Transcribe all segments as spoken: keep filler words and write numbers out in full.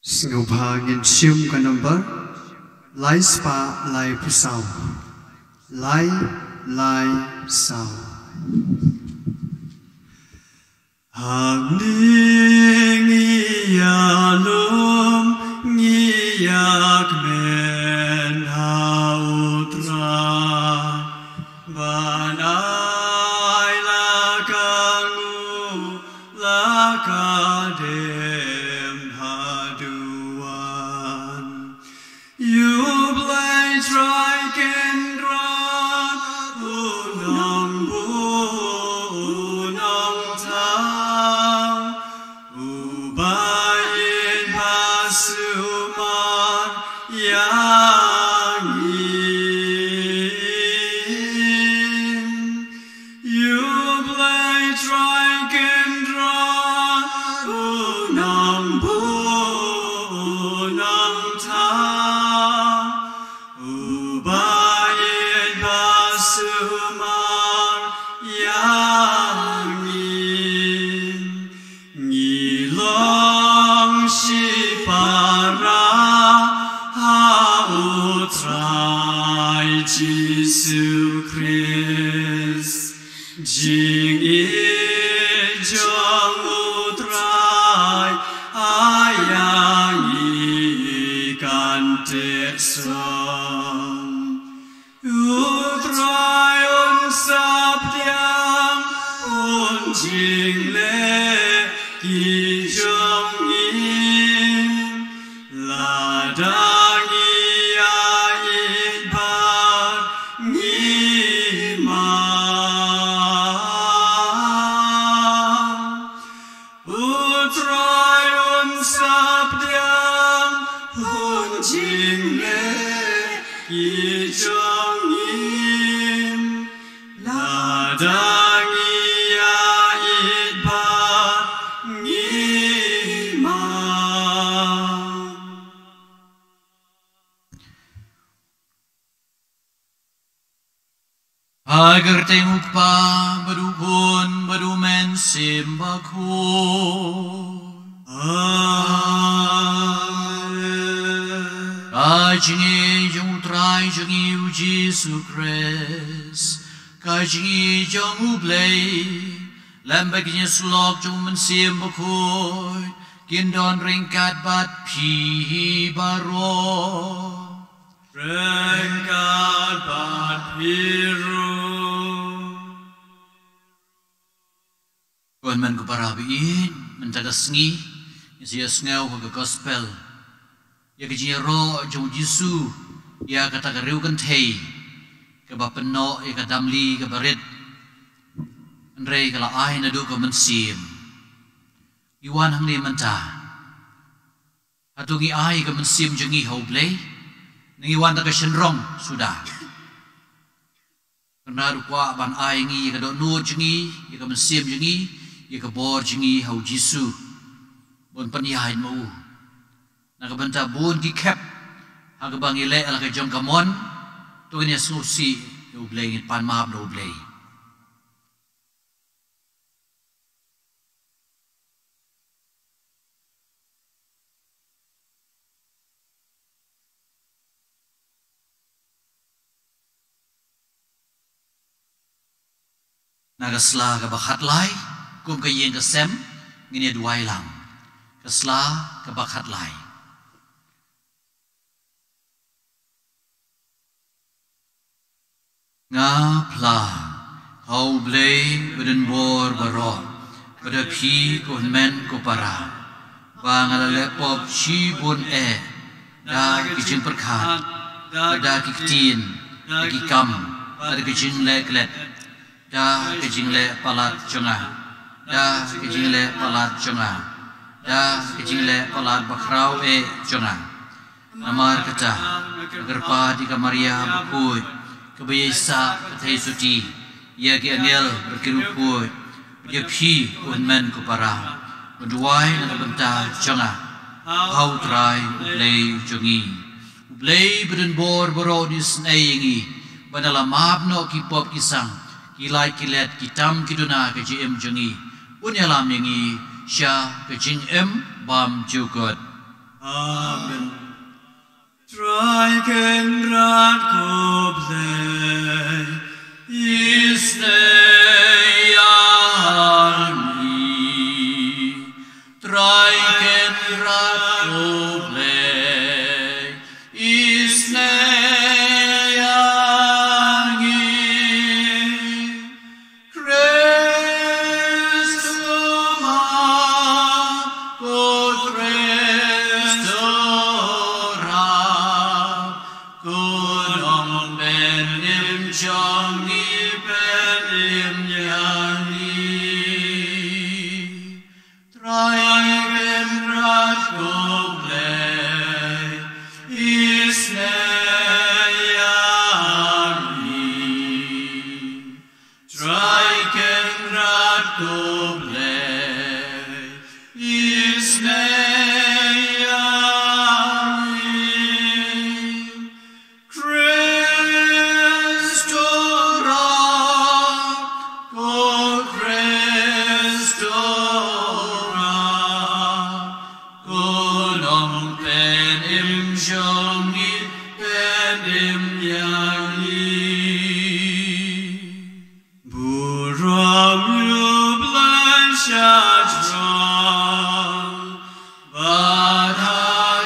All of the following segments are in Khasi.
Sngewbha ngin shim ka number lai spah lai phew saw. Lai lai saw. Hangne ngi ïalum, ngi ïakmen ha U Trai, ban ai la ka nguh, la ka dem haduh wan. U Blei Trai Kynrad, U Nongbuh, U Nongthaw, Uba ïeit ba sumar ïa ngi. U Blei Trai Kynrad, U Nongbuh, U Nongthaw, Uba ïeit ba sumar ïa ngi. Ngi long shipara ha U Trai Jisu Khrist. Jingïeit jong U Trai ai ïa ngi kan teh song. U Trai un sa pdiang, un jingleh ki jong ngi. Lada ngi ïa ïeit bad ngi map, U Trai un sa pdiang, un jingleh ki jong ngi. Lada ngi ïa ïeit bad ngi map. Ha ka kyrteng U Kpa bad U Khun bad U Mynsiem Bakhuid. Amen. Ka jingïeit jong U Trai jong ngi U Jisu Khrist, ka jingïeit jong U Blei, lem bad ka jingïasyllok jong U Mynsiem Bakhuid, kin don ryngkat bad phi baroh. Ryngkat bad phi ruh. Ko hynmen ko para ba ïeit, mynta ka sngi ngin sa ïohsngew ha ka gospel ïa ka jingïaroh jong U Jisu ïa kata ka riewkynthei kaba pynnoh ïa ka damli kaba rit. Hynrei ka la ai naduh ka mynsiem. Ngi wan hangne mynta. Hato ngi ai ka mynsiem jong ngi ha U Blei, ne ngi wan da ka shynrong suda? Kane ruh kwah ban ai ngi ïa ka dohnud jong ngi, ïa ka mynsiem jong ngi, ïa ka bor jong ngi ha U Jisu, ban pynïaid ma u. Na ka bynta bun ki khep ha kaba ngi leh la ka jong ka mon, to ngin ïa sngewsih ïa U Blei, ngin pan map da U Blei. Na ka sla kaba khatlai, kum ka ïing ka sem, ngin ïa duwai lang. Ka sla kaba khatlai. Nga phla ha U Blei badonbor baroh, bad ha phi ko hynmen ko para, ba nga la leh pop shibun eh, da ki jingpyrkhat, da ki ktien, da ki kam, da ki jingleh klet, da ki jingleh palat jong nga, da ki jingleh palat jong nga, da ki jingleh palat bakhraw eh jong nga. Namar kata, nga kyrpad ïa ka Maria bakhuid, kaba ïaisah ka theisotti, ïa ki angel bad ki riewkhuid, bad ïa phi ko hynmen ko para, ban duwai na ka bynta jong nga ha U Trai U Blei jong ngi. U Blei badonbor baroh un isynei ïa ngi, ban da la map noh ki pop ki sang, ki lait ki let, ki tam ki duna ha ka jingim jong ngi. Un ïalam ïa ngi sha ka jingim bymjukut. Amen. Trai Kynrad ko Blei, isynei ïa ngi. Trai Kynrad ko Blei, isynei ïa ngi. Khrist, ko Khrist, ko Rab, ko Nongpynim jong ngi, pynim ïa ngi. Trai Kynrad ko Blei, isynei ïa ngi. Trai Kynrad ko Blei, isynei ïa ngi. Khrist, ko Rab, ko Khrist, ko Rab, ko Nongpynim jong ngi, pynim ïa ngi. Burom ïa u Blei sha jrong, bad ha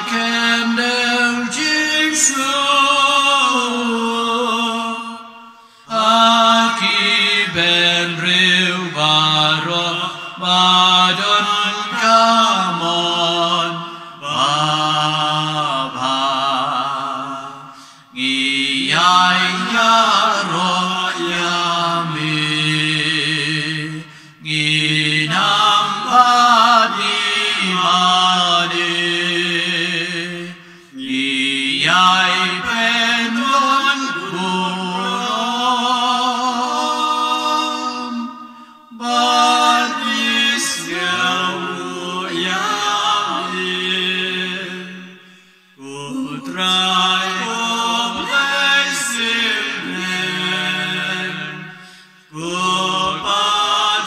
khyndew jingsuk, ha ki bynriew baroh ba don ka mon babha. Ngi ïai ïaroh ïa me, ngi nam bad ngi mane. Ngi ïai pynbun burom bad ngi sngew ïa me. Ko Trai, ko Blei Syiem, ko Pa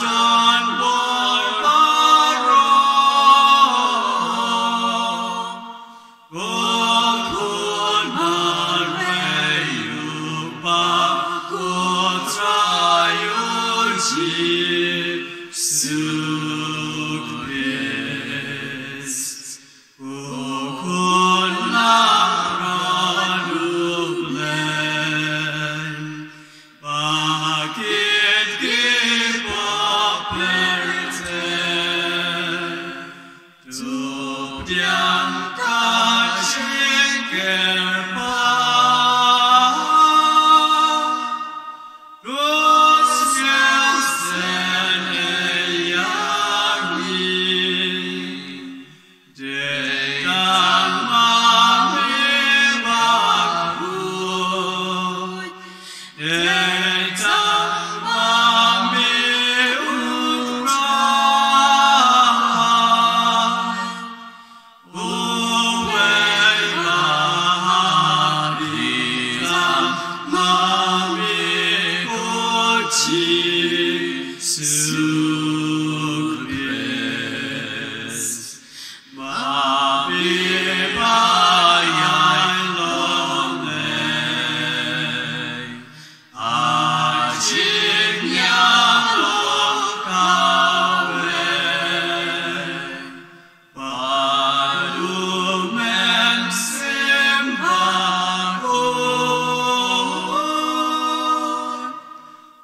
don bor baroh, ko Khun marwei u Kpa, ko Trai u Jisu Khrist. Ko Khun Nongpynim u Blei, ba kit ki pop pyrthei, to pdiang ka jingkyrpad, to sngewsih ïa ngi. Dei tang ma me ba khuid, dei tang ma me u Trai, uwei ba ha khlieh tang ma me ko Jisu Khrist. Ba phi ba ïai long lei ha jingïalong kawei bad U Mynsiem Bakhuid.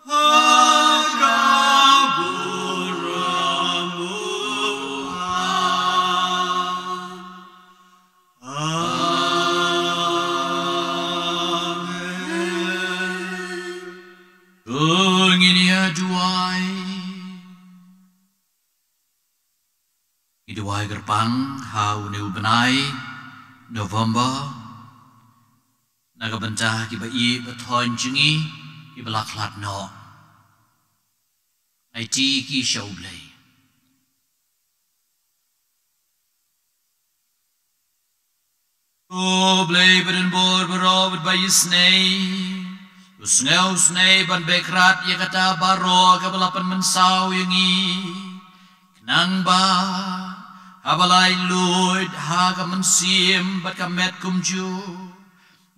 Ha ka burom u ha. Amen. To ngin ïa duwai. Ngi duwai kyrpang ha une u bnai November na ka bynta kiba ïeit ba thoiñ jong ngi kiba la khlad noh. Aiti ki sha U Blei. Ko Blei ba don bor baroh bad ba isynei, to sngewsynei ban beh krad ïa kata baroh kaba la pynmynsaw ïa ngi, khnang ba Haba laitluid ha ka mynsiem bad ka met kumjuh,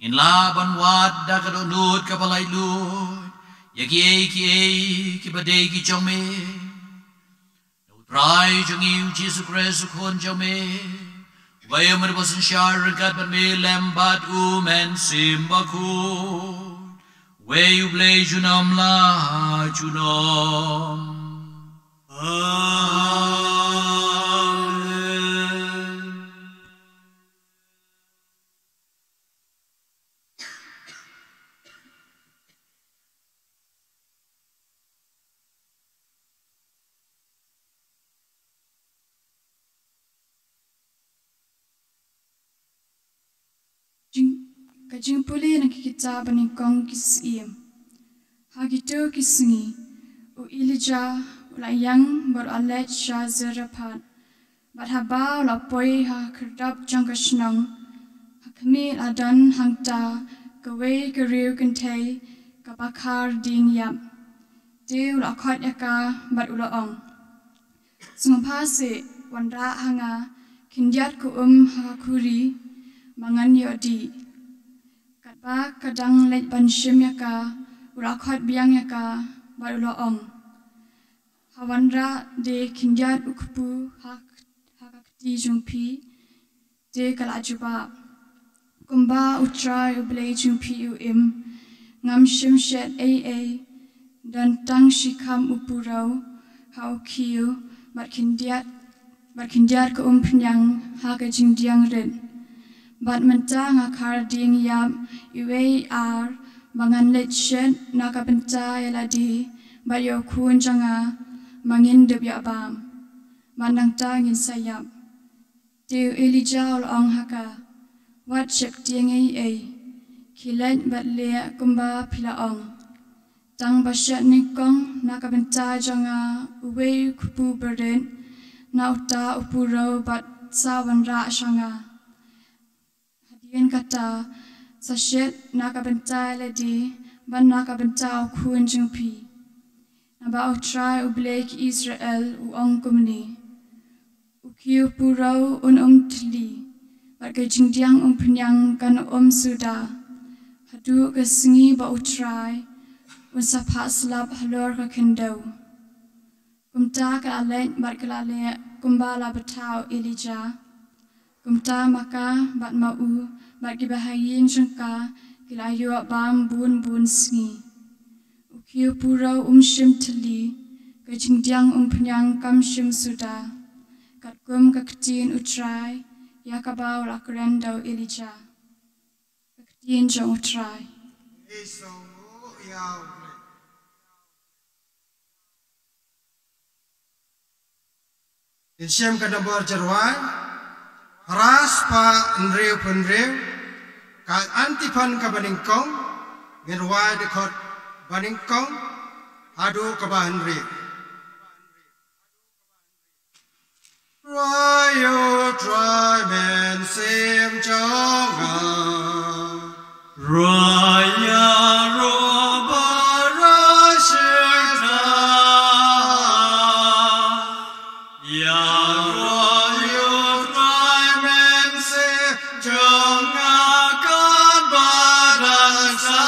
ngin lah ban wad da ka dohnud kaba laitluid ïa kiei kiei kiba dei ki jong me. Da U Trai jong ngi U Jisu Khrist U Khun jong me, uba ïoh mynta ba synshar ryngkat bad me lem bad U Mynsiem Bakhuid, uwei U Blei junom la junom. Amen. Jing, ka jingpule na ki kitab banyngkong ki syiem. Ha kito ki sngi, u Elijah u la ïeng bad u la leit sha Zarephath. Bad haba u la poi ha khyrdop jong ka shnong, ha khmih la don hangta kawei ka riew kynthei kaba khar dieng ïap. Te u la khot ïa ka bad u la ong, sngewbha seh wanrah ha nga khyndiat ka um ha ka khuri ba ngan ïoh dih. Katba ka dang leit ban shim ïa ka, u la khot biang ïa ka bad u la ong, ha wanrah de khyndiat u kpu ha, ha ka kti jong phi. Te ka la jubab, kumba U Trai U Blei jong phi u im, ngam shim shet ei ei, don tang shi kham u purew ha u khiew bad khyndiat, bad khyndiat ka umphniang ha ka jingdiang rit. Bad mynta nga khar dieng ïap iwei i ar ba ngan leit shet na ka bynta ïa lade bad ïa u khun jong nga, ma ngin dup ïa bam. Bad nangta ngin sa ïap. Te u Elijah u la ong ha ka, wat sheptieng ei ei, khie leit bad leh kumba phi la ong. Tang ba shet nyngkong na ka bynta jong nga uwei u kpu barit, na uta u purew bad sa wanrah sha nga. Hadien kata, sa shet na ka bynta ïa lade bad na ka bynta u khun jong phi. Naba U Trai U Blei ki Israel u ong kumne, u khiew purew un ym thylli, bad ka jingdiang umphniang kan ym suda, haduh ka sngi ba U Trai un sa phah slap halor ka khyndew. Kumta ka la leit bad ka la leh kumba la batai u Elijah. Kumta ma ka bad ma u bad kiba ha ïing jong ka ki la ïoh bam bun bun sngi. U khiew purew um shym thylli, ka jingdiang umphniang kam shym suda, katkum ka ktien U Trai ïa kaba u la kren da u Elijah. Ka ktien jong U Trai. Ngin shem ka nombor jingrwai, hynriew spah hynriew phew hynriew, ka antiphon kaba nyngkong, ngin rwai dkhot banyngkong haduh kaba hynriew. Rwai ïa U Trai Mynsiem jong nga. Rwai ïaroh baroh shirta. Ïaroh ïa U Trai Mynsiem jong nga katba dang sa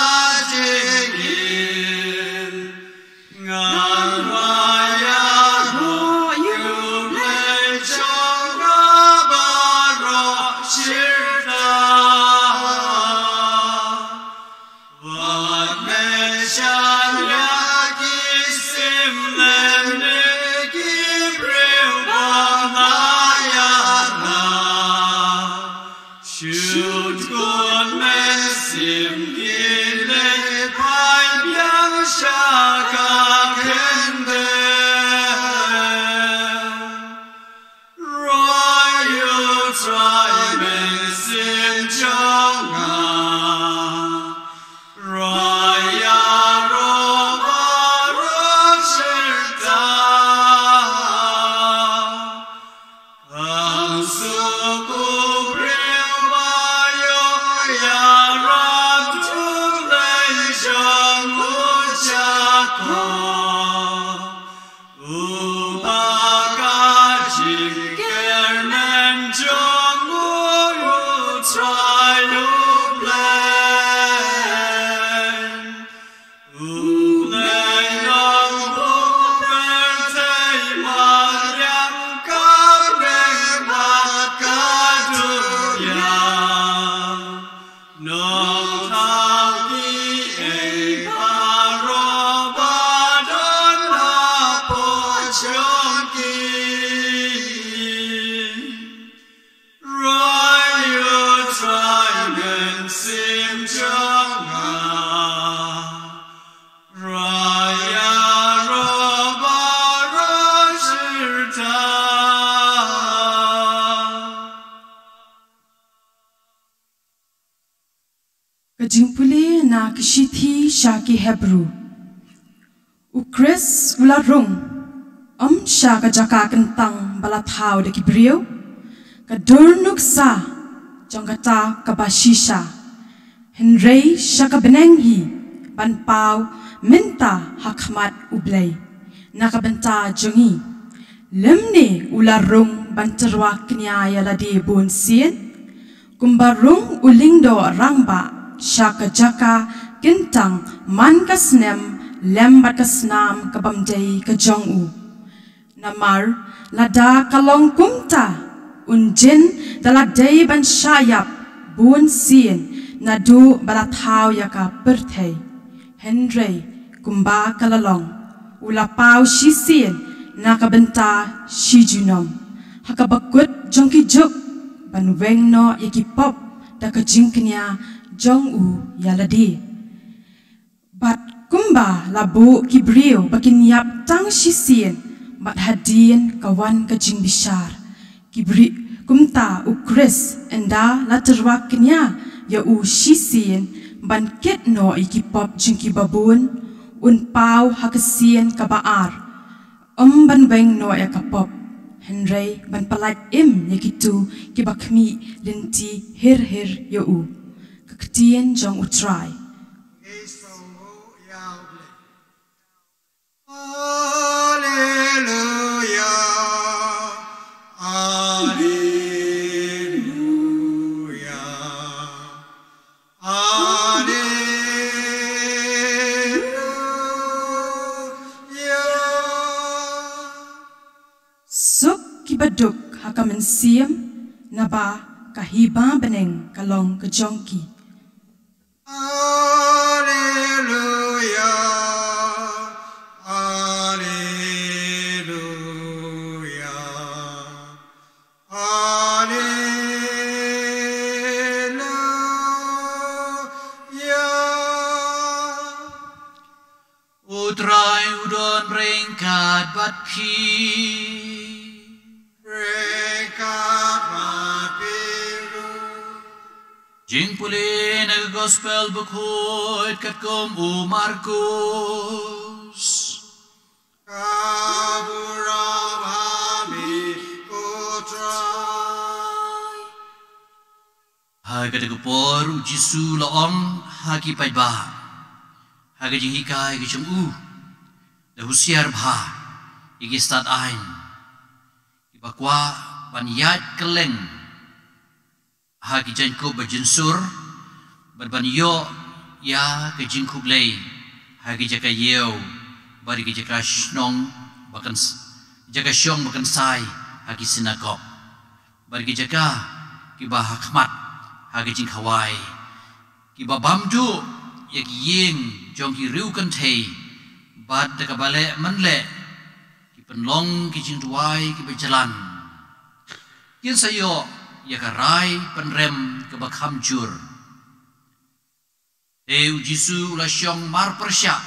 jingim. Ngan rwai ïaroh ïa U Blei jong nga baroh shirta. Jong ki, Royal Tribe and Sim Jong Nga, Royal Robert Roger Ta. Ka jingpule na ka shithi sha ki Hebru. U Khrist u la rung, ym sha ka jaka kyntang ba la thaw da ki briew, ka dur nuksa jong kata kaba shisha, hynrei sha ka bneng hi, ban paw mynta ha khmat U Blei na ka bynta jong ngi. Lymne u la rung ban tyrwa kñia ïa lade bun sien, kumba rung u lyngdoh rangbah sha ka jaka kyntang man ka snem lem bad ka snam ka bym dei ka jong u. Namar lada ka long kumta, un jin da la dei ban shah ïap bun sien naduh ba la thaw ïa ka pyrthei. Hynrei kumba ka la long, u la paw shisien na ka bynta shi junom, ha kaba kut jong ki juk, ban weng noh ïa ki pop da ka jingkñia jong u ïa lade. Bad kumba la buh ki briew ba kin ïap tang shisien, bad hadien ka wan ka jingbishar. Ki briew, kumta u Khrist ynda la tyrwa kñia ïa u shisien, ban kit noh ïa ki pop jong ki babun, un paw ha ka sien kaba ar, ym ban weng noh ïa ka pop, hynrei ban pyllait im ïa kito kiba khmih lynti hir hir ïa u. Ka ktien jong U Trai. Alleluia, alleluia, alleluia. Suk kiba duk ha ka mynsiem, naba ka hima bneng ka long ka jong ki. Alleluia, alleluia, alleluia. U Trai u don ryngkat bad phi. Ryngkat bad phi ruh. Jingpule na ka Gospel Bakhuid katkum u Markus. Ka burom ha me, ko Trai. Ha kata ka por, U Jisu u la ong ha ki paidbah, ha ka jinghikai ka jong u, da husiar bha ïa ki stad aiñ, kiba kwah ban ïaid kylleng ha ki jaiñkup ba jynsur, bad ban ïoh ïa ka jingkhublei ha ki jaka ïew, bad ki jaka shnong ba kyns-, jaka shong ba kynsai ha ki synagog, bad ki jaka kiba ha khmat ha ki jingkhawai, kiba bam duh ïa ki ïing jong ki riewkynthei, bad da kaba leh mynleh ki pynlong ki jingduwai kiba jlan, kin sa ïoh ïa ka rai pynrem kaba kham jur. Te U Jisu u la shong marpyrshah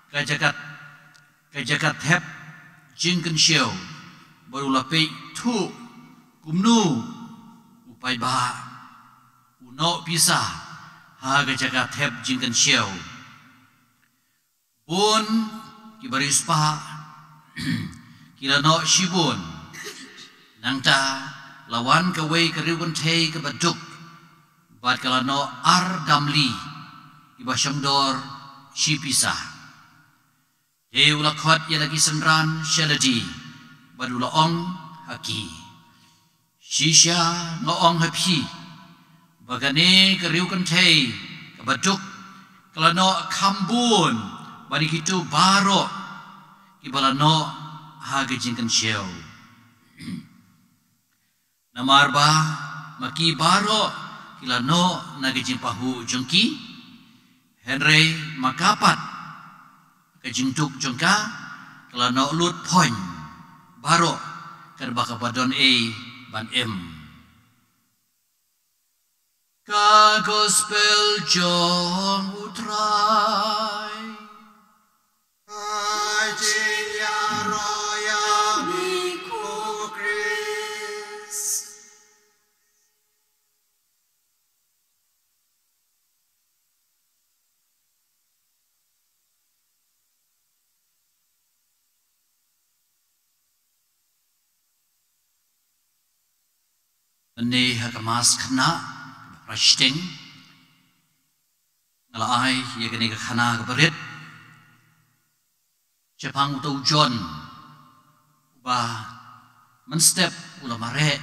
ka jaka, ka jaka thep jingkynshew, bad u la peit thuh kumno u paidbah u noh pisa ha ka jaka thep jingkynshew. Bun kiba riewspah ki la noh shibun. Nangta la wan kawei ka riewkynthei kaba duk, bad ka la noh ar damli kiba shongdor shi pisa. Te u la khot ïa la ki synran sha lade, bad u la ong ha ki, Shisha nga ong ha phi, ba kane ka riewkynthei kaba duk ka la noh kham bun ban ïa kito baroh kiba la noh ha ka jingkynshew. Namar ba ma ki baroh ki la noh na ka jingpahuh jong ki, hynrei ma ka pat ka jingduk jong ka, La noh lut point baroh, katba kaba don ei ban im. Ka gospel jong U Trai. Ka jingïaroh ïa me ko Khrist. Mynne ha ka Mass khynnah, Prashting, nga la ai ïa kane ka khana kaba rit shaphang uta u John, uba mynstep u la mareh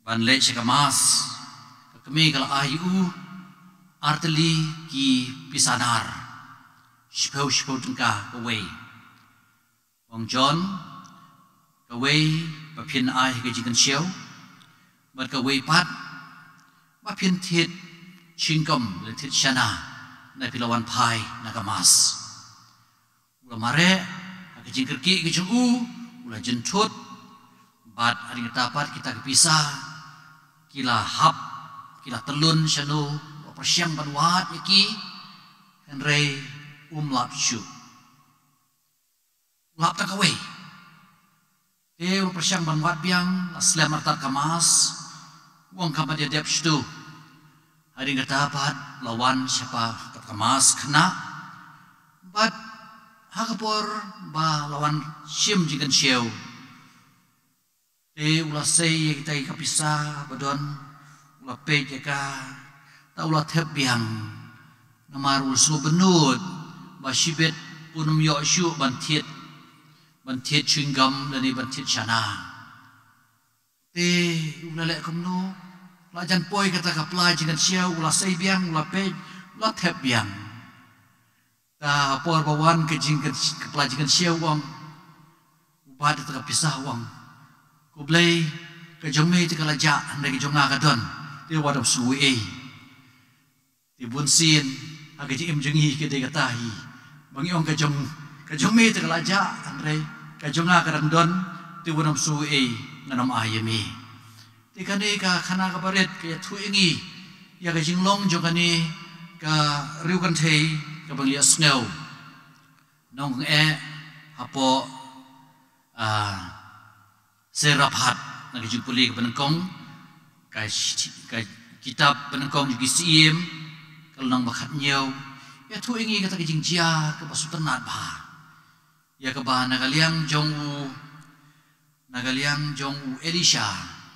ban leit sha ka Mass. Ka kmie ka la ai ïa u artylli ki pisa nar, shiphew shiphew tyngka kawei. Ong John, kawei ba phin ai ha ka jingkynshew, bad kawei pat ba phin thied chewing-gum lane thied shana, na phi la wan phai na ka Mass. U la mareh ha ka jingkyrkieh ka jong u, u la jynthut, bad hadien kata pat kita ki pisa ki la hap, ki la tyllun shano, u la pyrshang ban wad ïa ki, hynrei um lap shuh. U la hap tang kawei. Te u la pyrshang ban wad biang, la slem artat ka Mass, u ong kam pat ïa dep shuh. Hadien kata pat la wan shaphang ka Mass khynnah, bad ha ka por ba la wan shim jingkynshew, te u la sei ïa kita ki pisa ba don, u la peit ïa ka, ta u la thep biang. Namar u la sngewbynnud ba shibit un ym ïoh shuh ban thied, ban thied chewing-gum lane ban thied shana. Te u la leh kumno? La jan poi kata ka pla jingkynshew, u la sei biang, u la peit, u la thep biang. Ta por ba wan ka jing, ka pla jingkynshew, u ong, u bat ïa kata ka pisa, u ong, "Ko Blei, ka jong me te ka la jah, hynrei ka jong nga ka don, te wat ym sngew ei." Te bunsien ha ka jingim jong ngi ka dei kata hi, ba ngi ong ka jong, ka jong me te ka la jah, hynrei ka jong nga ka dang don, te wat ym sngew ei, ngan ym ai ïa me. Te kane ka khana kaba rit ka ïathuh ïa ngi ïa ka jinglong jong kane ka riewkynthei kaba ngi ïohsngew. Nongkynnoh hapoh, ah, Zarephath, na ka jingpule kaba nyngkong, ka shi-, ka kitab Banyngkong jong ki Syiem, ka lynnong ba khathynñiew, ïathuh ïa ngi kata ka jingjia kaba sngewtynnat bha. Ïa kaba na ka liang jong u, na ka liang jong u Elisha,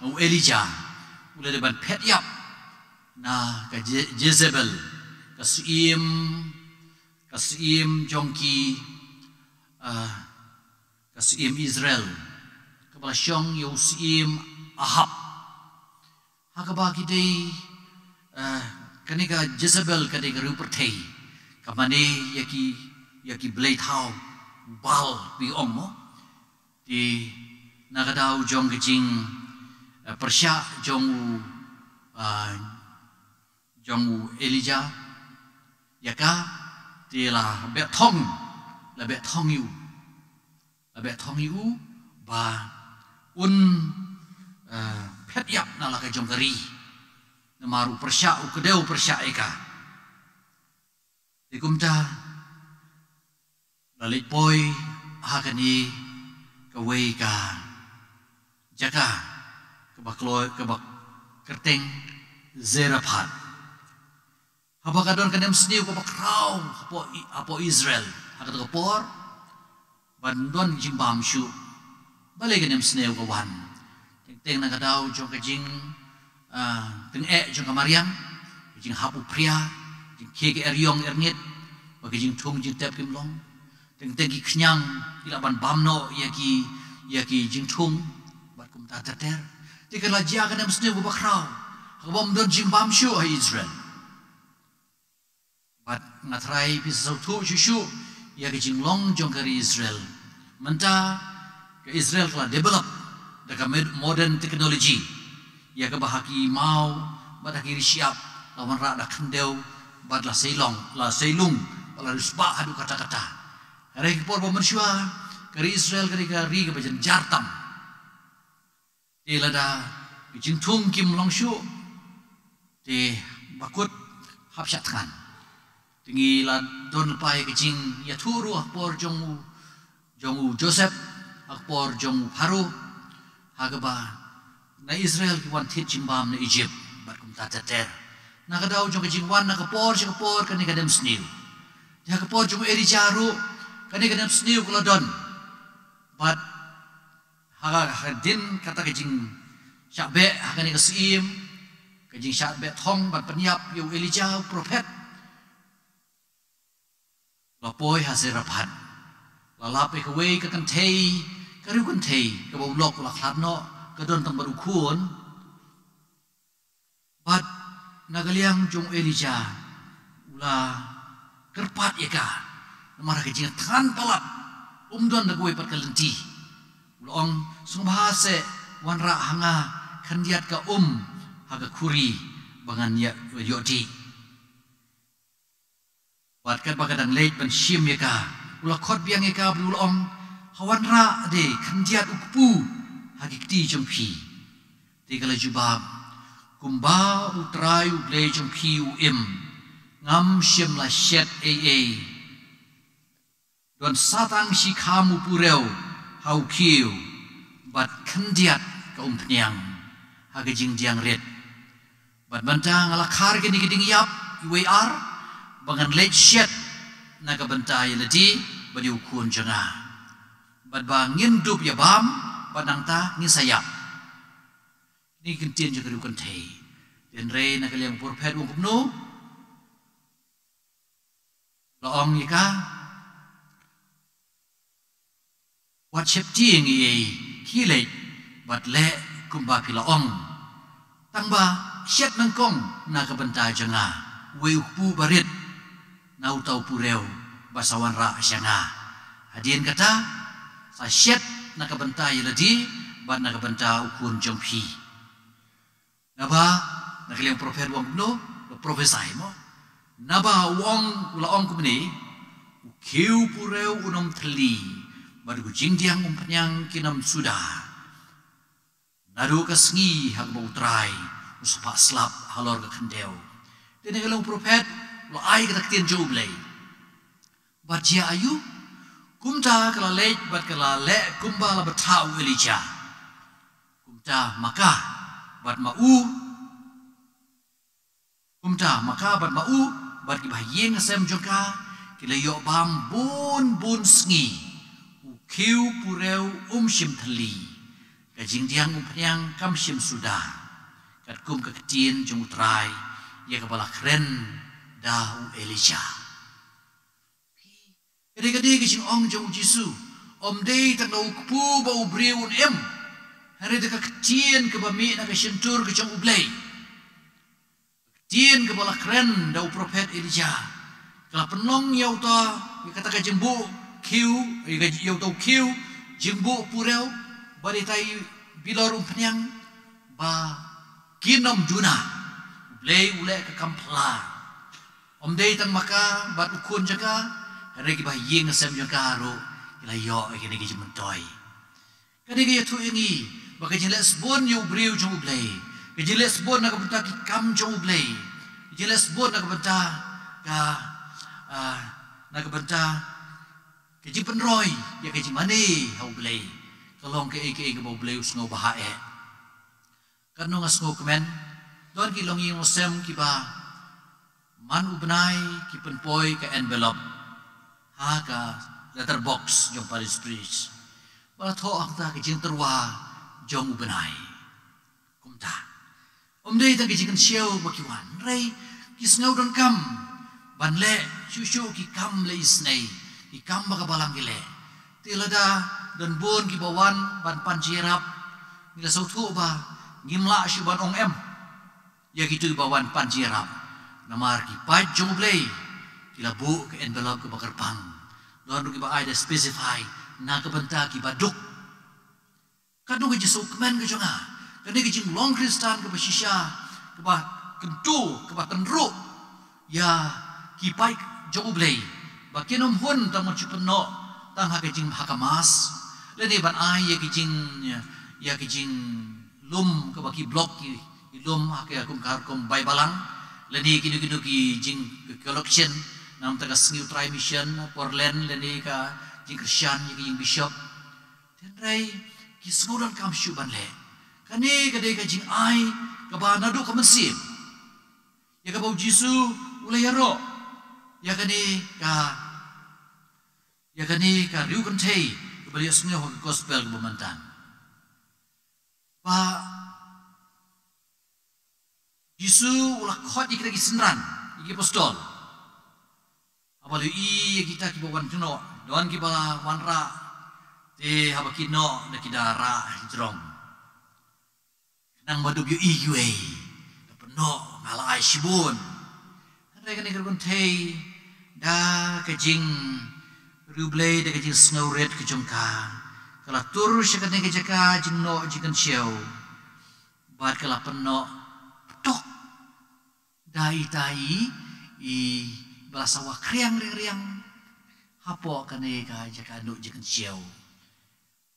u Elijah, u la dei ban phet ïap na ka Je-, Jezebel, ka syiem, ka syiem jong ki, ah, ka syiem Israel, kaba la shong ïa u syiem Ahab. Ha kaba ki dei, eh, kane ka Jezebel ka dei ka riewpyrthei, ka mane ïa ki, ïa ki blei thaw, Baal phi ong mo. Te na ka daw jong ka jing, eh, pyrshah jong u, eh, jong u Elijah ïa ka, te la beh thong, la beh thong ïa u. La beh thong ïa u ba un, eh, phet ïap na la ka jong ka ri. Namar u pyrshah, u kdew pyrshah ïa ka. Te kumta la leit poi ha kane kawei ka jaka kaba kloi, kaba kyrteng Zarephath. Haba ka don ka nemsniew kaba khraw hapoh I-, hapoh Israel ha kata ka por, ban don jingbam shuh. Balei ka nemsniew ka wan? Teng teng na ka daw jong ka jing, ah, tyngeh jong ka mariang, ka jinghap u phria, jingkhie ka eriong erngit, bad ka jingthung jingtep kim long. Teng teng ki khñiang ki lah ban bam noh ïa ki, ïa ki jingthung, bad kumta ter ter. Te ka la jia ka nemsniew kaba khraw, ha kaba ym don jingbam shuh ha Israel. Bad nga tharai phi sngewthuh shuh shuh ïa ka jinglong jong ka ri Israel. Mynta ka Israel ka la develop da ka med-, modern technology, ïa kaba ha ki maw bad ha ki ri shyiap la wanrah da khyndew bad la sei long, la sei lung, bad la riewspah haduh katta katta. Hynrei ka por ba mynshuwa, ka ri Israel ka dei ka ri kaba jynjar tam. Te lada ka jingthung kim long shuh, te ba kut hap shah thngan. Te ngi la don lypa ïa ka jingïathuh ruh ha ka por jong u, jong u Joseph, ha ka por jong u Pharaoh, ha kaba na Israel ki wan thied jingbam na Egypt, bad kumta ter ter. Na ka daw jong ka jingwan na ka por sha ka por kane ka dem sniew. Te ha ka por jong u Elijah ruh, kane ka dem sniew ka la don. Bad ha ka, hadien kata ka jingshah beh ha kane ka syiem, ka jingshah beh thong bad pynïap ïa u Elijah u prophet, la poi ha Zarephath. La lap ïa kawei ka kynthei, ka riew kynthei, kaba u lok u la khlad noh, ka don tang bad u khun. Bad na ka liang jong u Elijah, u la kyrpad ïa ka. Namar ha ka jingthngan palat, um don da kawei pat ka lynti. U la ong, sngewbha seh wanrah ha nga khyndiat ka um ha ka khuri ba ngan ïa, ïoh dih. Bad katba ka dang leit ban shim ïa ka, u la khot biang ïa ka bad u la ong, ha wanrah de khyndiat u kpu ha ki kti jong phi. Te ka la jubab, kumba U Trai U Blei jong phi u im, ngam shym la shet ei ei. Don sa tang shi kham u purew ha u khiew, bad khyndiat ka umphniang ha ka jingdiang rit. Bad mynta nga la khar kine ki ding ïap iwei i ar, ba ngan leit shet na ka bynta ïa lade bad ïa u khun jong nga. Bad ba ngin dup ïa bam, bad nangta ngin sa ïap. Kine ki ktien jong ka riew kynthei. Hynrei na ka liang u prophet u ong kumno? La ong ïa ka, wat sheptieng ei ei, khie leit bad leh kumba phi la ong. Tang ba shet nyngkong na ka bynta jong nga, uwei u kpu barit na uta u purew ba sa wanrah sha nga. Hadien kata, sa shet na ka bynta ïa lade bad na ka bynta u khun jong phi. Naba, na ka liang u prophet u ong kumno, u la prophesy mo. Naba u ong, u la ong kumne, u khiew purew un ym thylli, bad ka jingdiang umphniang kin ym suda. Naduh ka sngi ha kaba U Trai u sa phah slap halor ka khyndew. Te na ka liang u prophet u la ai kata ka ktien jong U Blei. Bad jia aïu, kumta ka la leit bad ka la leh kumba la batai u Elijah. Kumta ma ka bad ma u, kumta ma ka bad ma u, bad ki bahaïing hasem jong ka, ki la ïoh bam bun bun sngi. U khiew purew um shym thylli, ka jingdiang umphniang kam shym suda, katkum ka ktien jong U Trai ïa kaba la kren da u Elijah. Ka dei, ka dei ka jingong jong u Jisu. Ym dei tang da u kpu ba u briew un im, hynrei da ka ktien kaba mih na ka shyntur ka jong U Blei. Ka ktien kaba la kren da u prophet Elijah, ka la pynlong ïa uta, ïa kata ka jingbuh khiew, ïa ka, ïa uta u khiew jingbuh purew, bad ïa ita i bilor umphniang, ba kin ym duna. U Blei u leh ka kam phylla. Ym dei tang ma ka bad u khun jong ka, hynrei ki bahaïing hasem jong ka ruh ki la ïoh ïa kine ki jingmyntoi. Ka dei ka ïathuh ïa ngi ba ka jingleh sbun ïa u briew jong U Blei, ka jingleh sbun na ka bynta ki kam jong U Blei, ka jingleh sbun na ka bynta ka, ah, na ka bynta ka jingpynroi ïa ka jingmane ha U Blei, ka long kaei kaei kaba U Blei u sngewbha eh. Katno nga sngewkmen, don ki longïing longsem kiba man u bnai ki pynpoi ka envelope ha ka letter box jong parish priest, ba la thoh hangta ka jingtyrwa jong u bnai. Kumta, ym dei tang ki jingkynshew ba ki wan, hynrei ki sngew donkam ban leh shuh shuh ki kam leh isynei, ki kam ba ka balang ki leh. Te lada don bun kiba wan ban pan jingïarap, ngi la sngewthuh ba ngim lah shuh ban ong em ïa kito kiba wan pan jingïarap, namar ki paid jong U Blei ki la buh ka envelope kaba kyrpang. Don ruh kiba ai da specify na ka bynta kiba duk. Katno ka jingsngewkmen ka jong nga, kane ka jinglong Khristan kaba shisha, kaba kyntu, kaba tynruh ïa ki paid jong U Blei, ba kin ym hun tang ban shu pynnoh tang ha ka jing ha ka mass, lane ban ai ïa ka jing, ïa ka jinglum kaba ki block ki, ki lum ha ka kum ka rukom bai balang, lane kino kino ki jing collection, namar ka sngi U Trai Mission, Portland, lane ka jingkyrshan ïa ka jing bishop. Hynrei ki sngew donkam shuh ban leh. Kane ka dei ka jingai kaba naduh ka mynsiem. Ïa kaba u Jisu u la ïaroh. Ïa kane ka, ïa kane ka riewkynthei kaba la ïohsngew ha ka gospel kaba mynta. Ba Jisu u la khot ïa kita ki synran, ïa ki apostol. Haba la ïohi ïa kita kiba wan jngoh, don kiba wanrah, te haba ki noh da ki da rah jrong. Khnang ba dup ïohi kiwei, da pynnoh nga la ai shibun. Hynrei kane ka riewkynthei, da ka jingriewblei, da ka jingsngewrit ka jong ka, ka la tur sha kane ka jaka jingnoh jingkynshew. Bad ka la pynnoh tok da ita i, iba la sawa khriang riang riang hapoh kane ka jaka noh jingkynshew.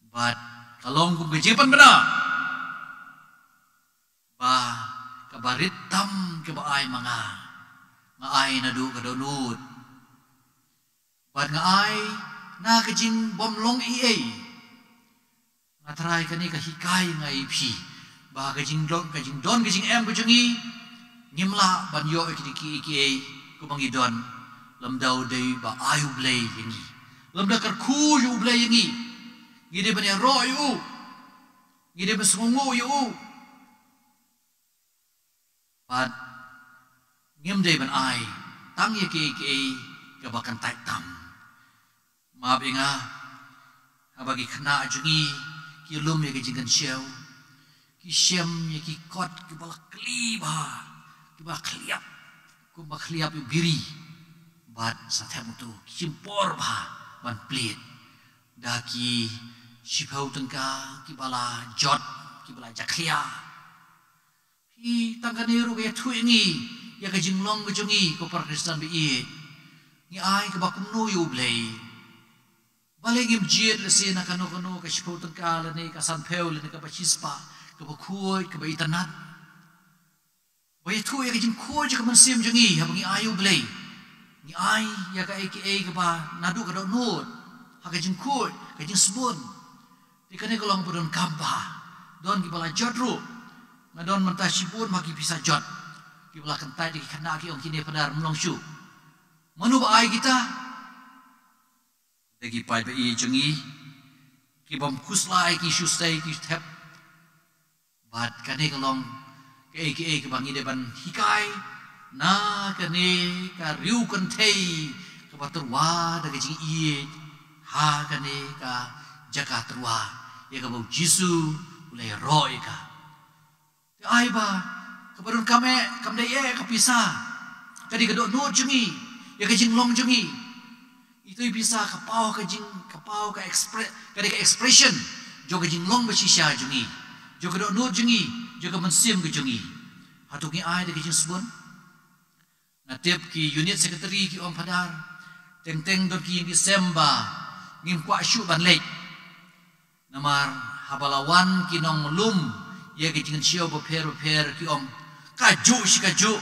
Bad ka long kum ka jingpynbna ba kaba rit tam kaba ai ma nga, nga ai naduh ka dohnud. Bad nga ai na ka jingbymlong ei ei. Nga trai kane ka hikai nga ïa phi ba ka jingdon, ka jingdon ka jingem ka jong ngi, ngim lah ban ïoh ïa kiei kiei kumba ngi don lymda u dei ba ai U Blei ïa ngi, lymda kyrkhu ïa U Blei ïa ngi. Ngi dei ban ïaroh ïa u, ngi dei ban sngewnguh ïa u. Bad ngim dei ban ai tang ïa kiei kiei kaba kyntait tam. Map ïa nga, haba ki khynnah jong ngi ki lum ïa ka jingkynshew, ki shem ïa ki kot kiba la kli bha, kiba khliap, kumba khliap ïa u biri. Bad sa thep uto ki shim por bha ban plied da ki shiphew tyngka kiba la jot, kiba la jakhlia. Phi, tang kane ruh ka ïathuh ïa ngi ïa ka jinglong ka jong ngi ko para Khristan ba ïeit. Ngi ai kaba kumno ïa U Blei? Balei ngim jied lehse na kano kano ka shiphew tyngka lane ka sanphew lane kaba shispah, kaba khuid, kaba itynnad? Ba ïathuh ïa ka jingkhuid jong ka mynsiem jong ngi haba ngi ai ïa U Blei. Ngi ai ïa kaei kaei kaba naduh ka dohnud ha ka jingkhuid, ka jingsbun. Te kane ka long ba donkam bha. Don kiba la jot ruh. Nga don mynta shibun bha ki pisa jot kiba la kyntait da ki khynnah, ki ong, kine Phadar ym long shuh. Mano ba ai kita? Da ki paid ba ïeit jong ngi, ki bym khuslai, ki shu sei, ki thep. Bad kane ka long kaei kaei kaba ngi dei ban hikai na kane ka riewkynthei kaba tyrwa da ka jingïeit ha kane ka jaka tyrwa ïa kaba U Jisu u la ïaroh ïa ka. Te ai ba kaba donkam eh kam dei eh ka pisa. Ka dei ka dohnud jong ngi ïa ka jinglong jong ngi. Ito i pisa ka paw ka jing, ka paw ka expre-, ka dei ka expression jong ka jinglong ba shisha jong ngi, jong ka dohnud jong ngi, jong ka mynsiem ka jong ngi. Hato ngi ai da ka jingsbun? Nga tip ki unit secretary ki ong, Phadar, teng teng don ki ïing ki sem ba ngim kwah shuh ban leit. Namar haba la wan ki nonglum ïa ki jingkynshew bapher bapher, ki ong, kajuh shi kajuh.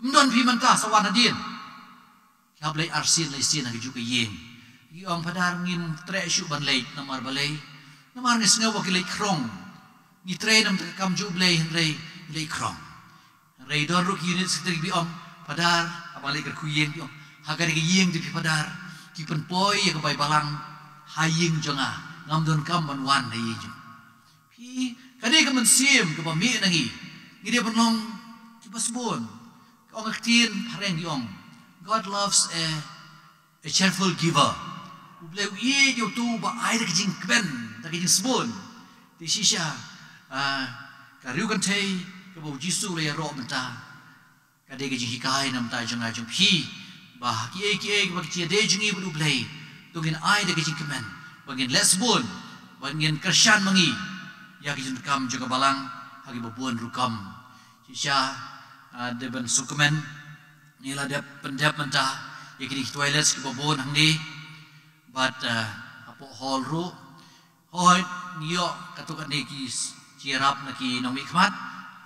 Ym don phi mynta, sa wan hadien. Ki hap leit arsien laisien ha kajuh ka ïing. Ki ong, Phadar, ngim treh shuh ban leit. Namar balei? Namar ngi sngew ba ki leit khrong. Ngi trei namar ka kam jong U Blei, hynrei ngi leit khrong. Hynrei don ruh ki unit secretary kiba ong, Phadar, haba nga leit kyrkhu ïing, ki ong, ha kane ka ïing jong phi Phadar, ki pynpoi ïa ka bai balang ha ïing jong nga, ngam donkam ban wan ha ïing jong phi. Ka dei ka mynsiem kaba mih na ngi. Ngi dei ban long kiba sbun. Ka ong ka ktien phareng, ki ong, God loves a a cheerful giver. U Blei u ïeit ïa uto uba ai da ka jingkmen, da ka jingsbun. Te shisha, ah, ka riewkynthei kaba U Jisu u la ïaroh mynta, ka dei ka jinghikai na bynta jong nga jong phi, ba ha kiei kiei kiba ki jingïadei jong ngi bad U Blei, to ngin ai da ka jingkmen, ba ngin leh sbun, ba ngin kyrshan ma ngi ïa ka jingdonkam jong ka balang ha kiba bun rukom. Shisha, ah, dei ban sngewkmen, ngi la dep pyndep mynta ïa kine ki toilets kiba bun hangne. Bad, eh, hapoh hall ruh, hooid, ngi ïoh katto katne ki s-, jingïarap na ki nongmihkhmat,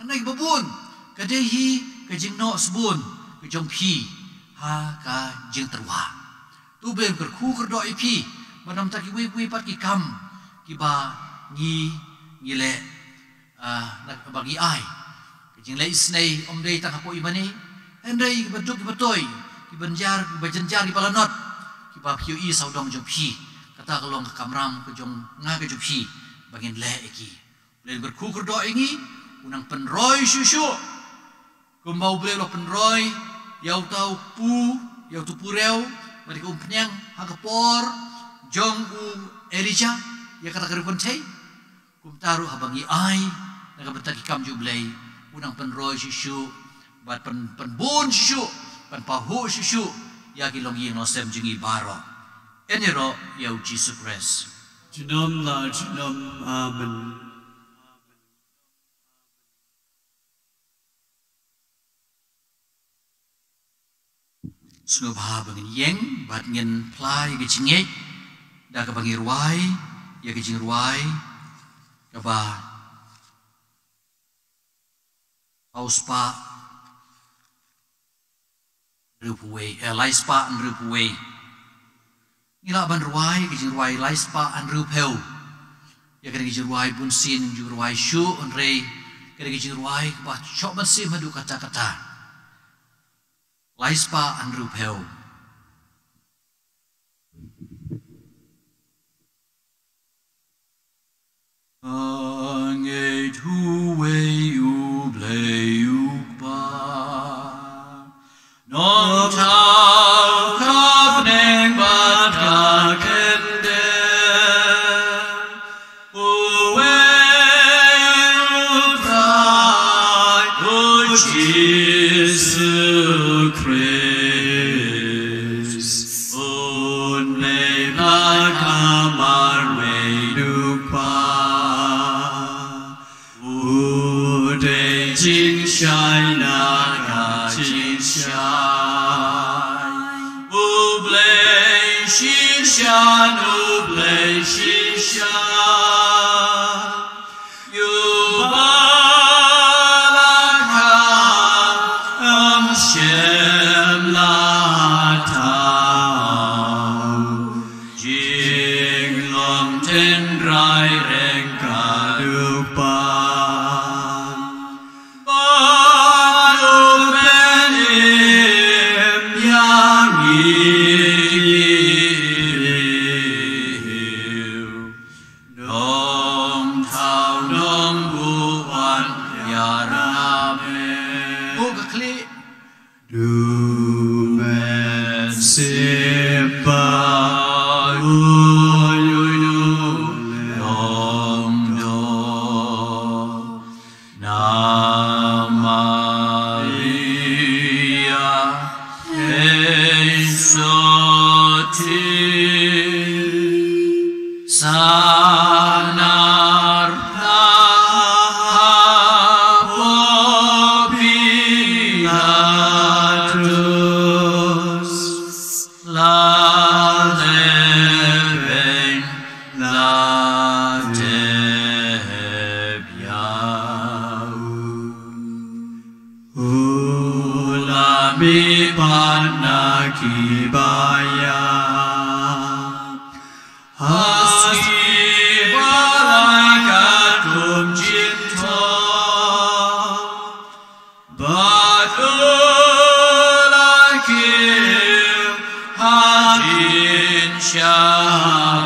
na ki babun, ka dei hi ka jingnoh sbun ka jong phi ha ka jingtyrwa. To U Blei un kyrkhu kyrdoh ïa phi, bad namar kiwei kiwei pat ki kam kiba ngi, ngi leh, ah, na, ba ngi ai. Ka jingleh isynei ym dei tang hapoh ïa mane, hynrei kiba duk kiba toi, kiba jynjar, kiba jynjar kiba lanot, kiba phi ïohi sawdong jong phi, kata ka long ka kamram ka jong nga ka jong phi, ba ngin leh ïa ki. U Blei un kyrkhu kyrdoh ïa ngi, un nang pynroi shuh shuh. Kumba U Blei u la pynroi ïa uta u kpu, ïa uta u purew, ba dei ka umphniang ha ka por jong u Elijah, ïa kata ka riewkynthei. Kumta ruh haba ngi ai na ka bynta ki kam jong U Blei, un nang pynroi shuh shuh, bad pyn, pynbun shuh shuh, pynpahuh shuh shuh ïa ki longïing longsem jong ngi baroh. Ïaroh ïa U Jisu Khrist. Junom la junom, amen. Sngewbha ba ngin ïeng bad ngin phla ïa ka jingngeit da kaba ngi rwai ïa ka jingrwai kaba hynriew spah hynriewphew wei, eh, lai spah hynriewphew wei. Ngi lah ban rwai ka jingrwai lai spah hynriewphew. Ïa kane ka jingrwai bunsien, jingrwai shuh, hynrei kane ka jingrwai kaba shoh mynsiem haduh katta katta. Lai spah hynriewphew. Ngeit uwei U Blei U Kpa, Nongthaw ka bneng bad ka kyndem, uwei U Trai, U Jisu Khrist, un Blei Blahkam marwei U Kpa. U dei jingshai na ka jingshai, U Blei shisyndon, U Blei shisyndon. U Blahkam ym shym la thaw, jinglong tynrai ryngkat U Kpa. Bad u pynim ïa ngi, Nongthaw Nongbuh wan ïa ngi. Buh ka khlieh. Du mynsiem bad u lyngdoh, na Maria theisotti, sanar na hapoh Pilatus, la tebeiñ, la tep ïa u. U la mihpat na kiba ïap, ha sngi ba la kat kum jingthoh, bad u la kiew ha jingshah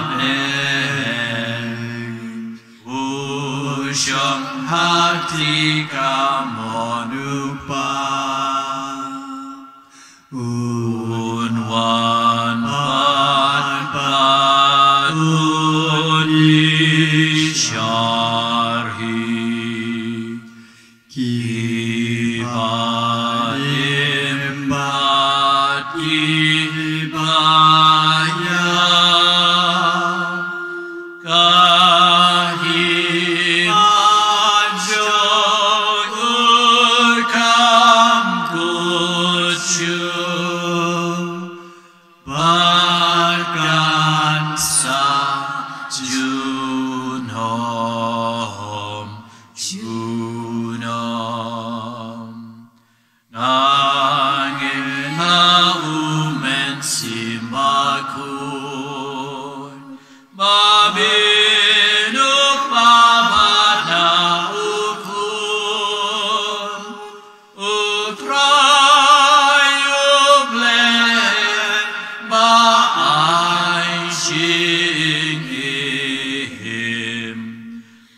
bneng. U shong ha kti kamon U Kpa. Un wan pat bad un ïashah hi. Kiba im bad kiba ïap, ka hima jong u kam kut shuh, bad ka junom, junom. Nga ngeit ha U Mynsiem Bakhuid, ba bieit, u Kpa bad na u Khun, U Trai U Blei ba ai jingim,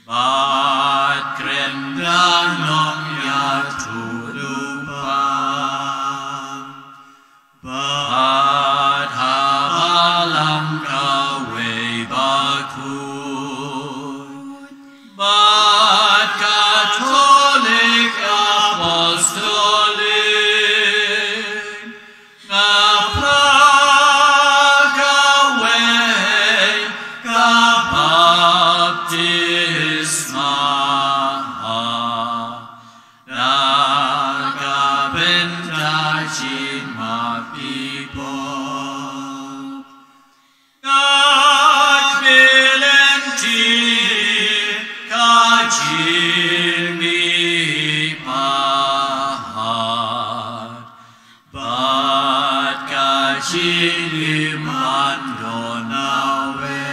bad kren da nongïathuhlypa, bad ha balang kawei bakhuid, bad Katholik Apostolik, nga phla kawei ka baptisma, na ka bynta jingmapipop. Ka kmie lynti, ka jingmihpat, bad ka jingim ban don nawei.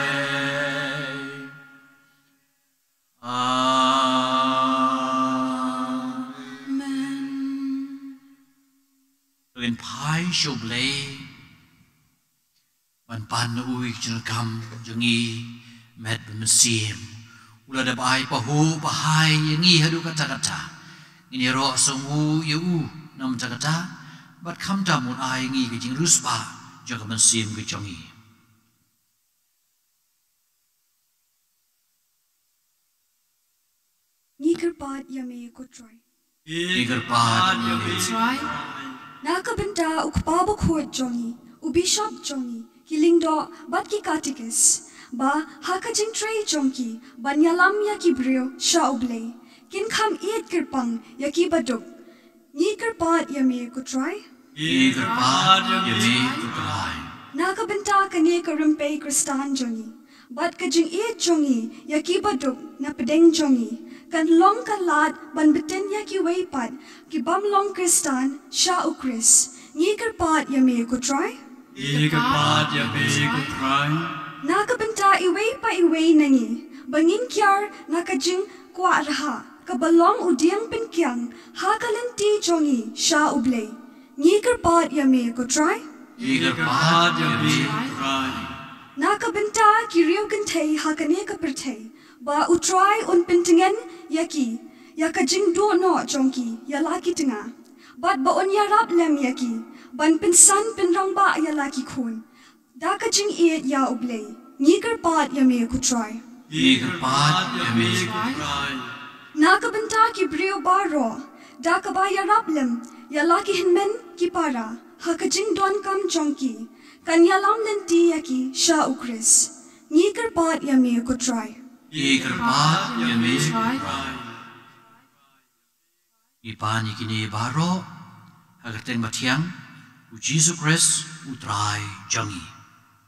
Amen. To ngin phai sha U Blei ban pan na u ïa ka jingdonkam jong ngi, met bad mynsiem. U la dep ai pahuh pahai ïa ngi haduh katta katta. Ngin ïaroh sngewbha ïa u na mynta katta, bad khamtam un ai ïa ngi ka jingriewspah jong ka mynsiem ka jong ngi. Ngi kyrpad ïa me ko Trai. Ngi kyrpad ïa me. Trai. Na ka bynta u Kpa Bakhuid jong ngi, u Bishop jong ngi, ki lyngdoh bad ki katikis, ba ha ka jingtrei jong ki ban ïalam ïa ki briew sha U Blei, kin kham ïeit kyrpang ïa ki baduk. Ngi kyrpad ïa me ko Trai. Ngi kyrpad ïa me ko Trai. Na ka bynta kane ka rympei Khristan jong ngi, bad ka jingïeit jong ngi ïa ki baduk na pdeng jong ngi, kan long ka lad ban btin ïa kiwei pat ki bym long Khristan sha U Khrist. Ngi kyrpad ïa me ko Trai. Ngi kyrpad ïa me ko Trai. Na ka bynta iwei pa iwei na ngi, ba ngin kiar na ka jingkwah rhah kaba long u dieng pynkhiang ha ka lynti jong ngi sha U Blei. Ngi kyrpad ïa me ko Trai. Ngi kyrpad ïa me ko Trai. Na ka bynta ki riewkynthei ha kane ka pyrthei, ba U Trai un pyntngen ïa ki ïa ka jingduh noh jong ki ïa la ki tnga, bad ba un ïarap lem ïa ki ban pynsan pynrangbah ïa la ki khun da ka jingïeit ïa U Blei. Ngi kyrpad ïa me ko Trai. Ngi kyrpad ïa me ko Trai. Na ka bynta ki briew baroh, da kaba ïarap lem ïa la ki hynmen ki para ha ka jingdonkam jong ki, kan ïalam lynti ïa ki sha U Khrist. Ngi kyrpad ïa me ko Trai. Ngi kyrpad ïa me ko Trai. Ngi pan ïa kine baroh ha ka kyrteng bathiang U Jisu Khrist U Trai jong ngi.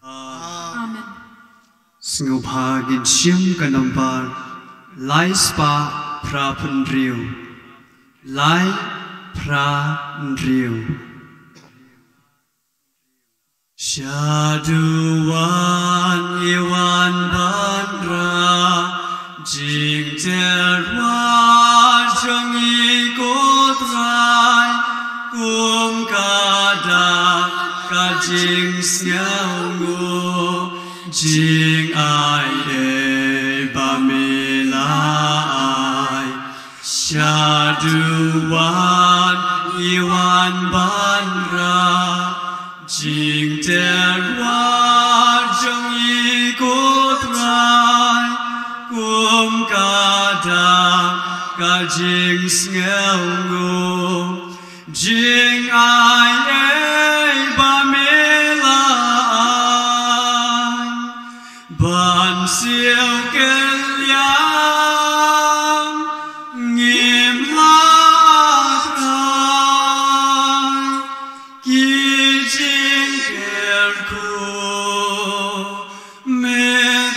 Amen. Sngewbha ngin shim ka nambar lai spah phra phew hynriew. Lai phra hynriew. Sha duwan ngi wan ban rah jingtyrwa jong ngi ko Trai, kum ka dak ka jingsngewnguh, jingai ei ba me la ai. Sha duwan ngi wan ban rah jingtyrwa jong ngi ko Trai, kum ka dak ka jingsngewnguh, jingai ei ba me la ai. Ban siew kylliang ngim lah ai ki jingkyrkhu, me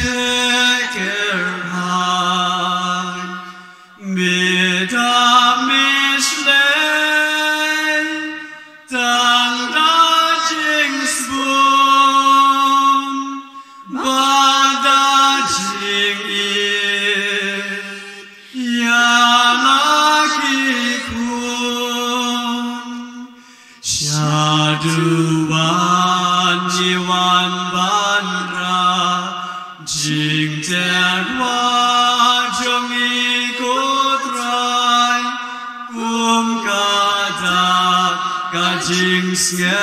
theh Tyrwa jong ngi ko Trai, kum ka dak ka jingsngewnguh,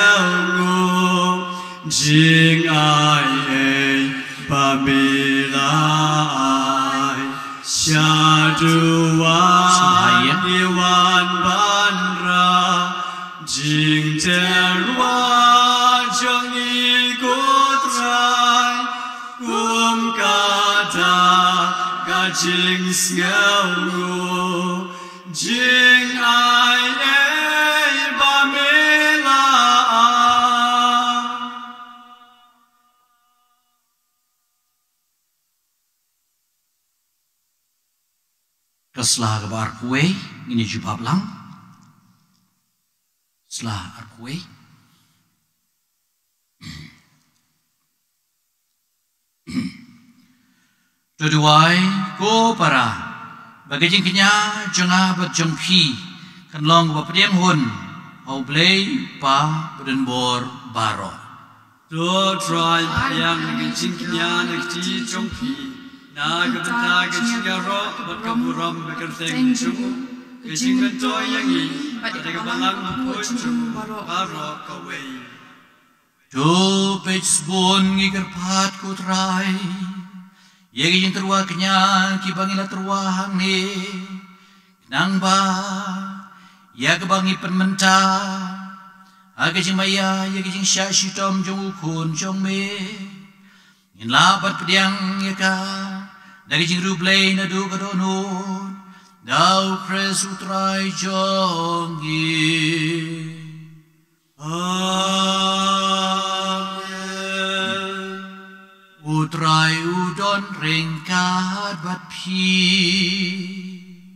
jingai ei ba me la ai. Shaduh wan i wan ban rah jingtyrwa jong ngi ko Trai, kum ka dak ka jingsngewnguh, jingai ei ba me la ai. Ka sla kaba arphew wei, ngin ïa jubab lang. Sla arphew wei. To duwai ko para, ba ka jingkñia jong nga bad jong phi kan long kaba pdiang hun ha U Blei U Kpa badon bor baroh. To Trai, pdiang ka jingkñia na ka kti jong phi, na ka bynta ka jingïaroh bad ka burom ba kyrteng jong u, ka jingmyntoi ïa ngi bad ka balang bakhuid jong u baroh kawei. To peit sbun ngi kyrpad ko Trai ïa ki jingtyrwa kñia kiba ngi la tyrwa hangne, khnang ba ïa kaba ngi pynmynta ha ka jingmaïa ïa ka jingshah shitom jong u Khun jong me, ngin lah ban pdiang ïa ka da ka jingriewblei naduh ka dohnud, da U Khrist U Trai jong ngi. Amen. U Trai u don ryngkat bad phi.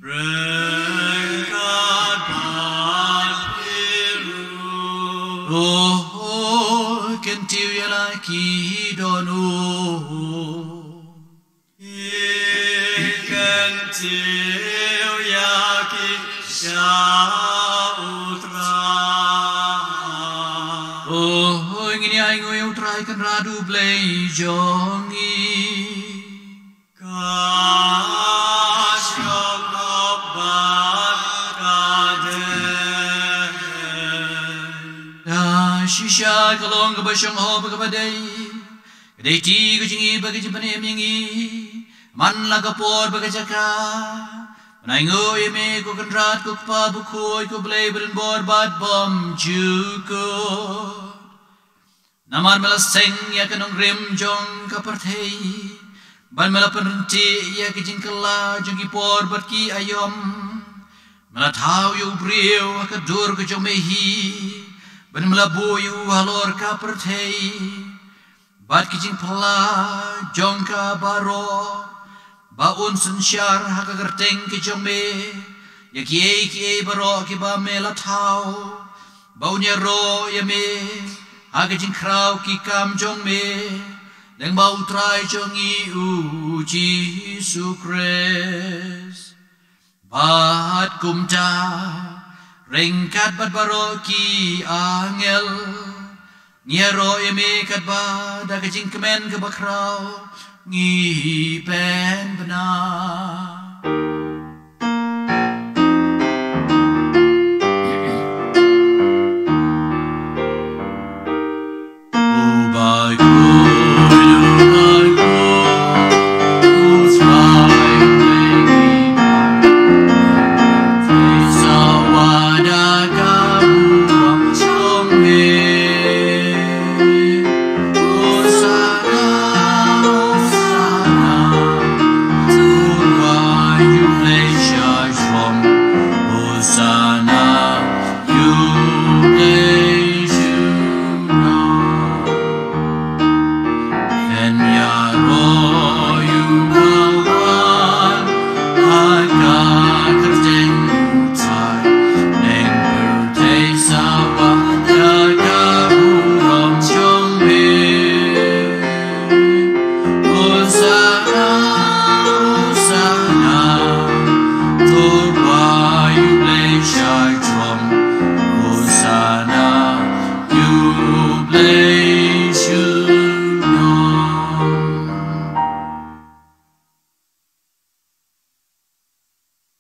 Ryngkat bad phi ruh. To kyntiew ïa la ki dohnud. Kyntiew ïa ki sha U Trai. O, ngin ïa ainguh ïa U Trai Kynrad U Blei jong ngi. Ka shong hok bad ka dei. Da shisha ka long kaba shong hok bad kaba dei. Ka dei ti ka jingïeit bad ka jingpynim ïa ngi man la ka por bad ka jaka, ban ainguh ïa me ko Kynrad ko Kpa bakhuid ko Blei badon bor bad bymjukut. Namar me la seng ïa ka nongrim jong ka pyrthei, bad me la pynryntih ïa ka jingkylla jong ki por bad ki aïom. Me la thaw ïa u briew ha ka dur ka jong me hi, bad me la buh ïa u halor ka pyrthei bad ki jingphylla jong ka baroh, ba un synshar ha ka kyrteng ka jong me ïa kiei kiei baroh kiba me la thaw, ba un ïaroh ïa me ha ka jingkhraw ki kam jong me, lyngba U Trai jong ngi U Jisu Khrist. Bad kumta, ryngkat bad baroh ki angel, ngi ïaroh ïa me katba da ka jingkmen kaba khraw ngi pynbna.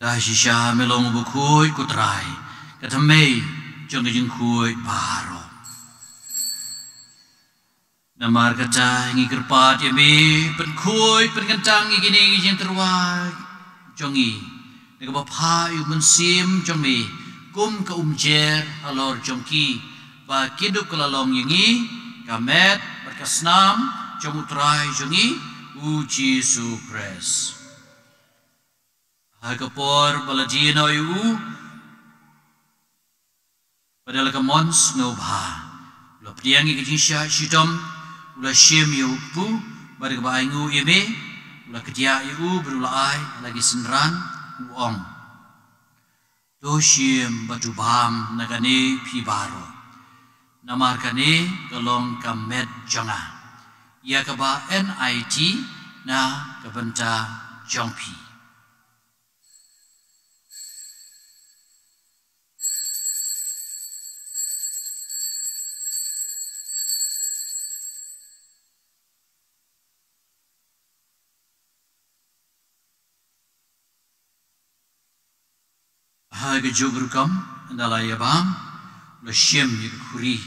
Da shisha me long u bakhuid, ko Trai, ka thymmei jong ka jingkhuid baroh. Namar kata ngi kyrpad ïa me, pynkhuid pynkyntang ïa kine ki jingtyrwa jong ngi da kaba phah ïa u Mynsiem jong me kum ka umjer halor jong ki, ba kin dup ka la long ïa ngi ka met bad ka snam jong u Trai jong ngi u Jisu Khrist. Ha ka por ba la die noh ïa u, bad da la ka mon sngewbha, u la pdiang ïa ka jingshah shitom, u la shim ïa u kpu, bad da kaba ainguh ïa me, u la kdiah ïa u bad u la ai ha la ki synran, u ong: To shim bad to bam na kane phi baroh, namar kane ka long ka met jong nga, ïa kaba nit na ka bynta jong phi. Ha ka juk rukom, ynda la ïa bam, u la shim ïa ka khuri,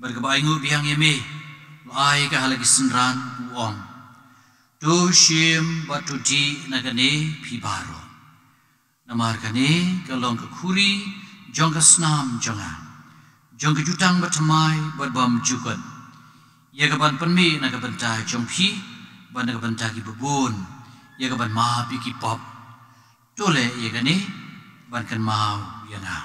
bad kaba ainguh biang ïa me, u la ai ka ha la ki synran, u ong: To shim bad to dih na kane phi baroh, namar kane ka long ka khuri jong ka snam jong nga, jong ka jutang bathymmai bad bymjukut, ïa kaban pynmih na ka bynta jong phi bad na ka bynta ki babun, ïa kaban map ïa ki pop. To leh ïa kane ban kynmaw ïa nga.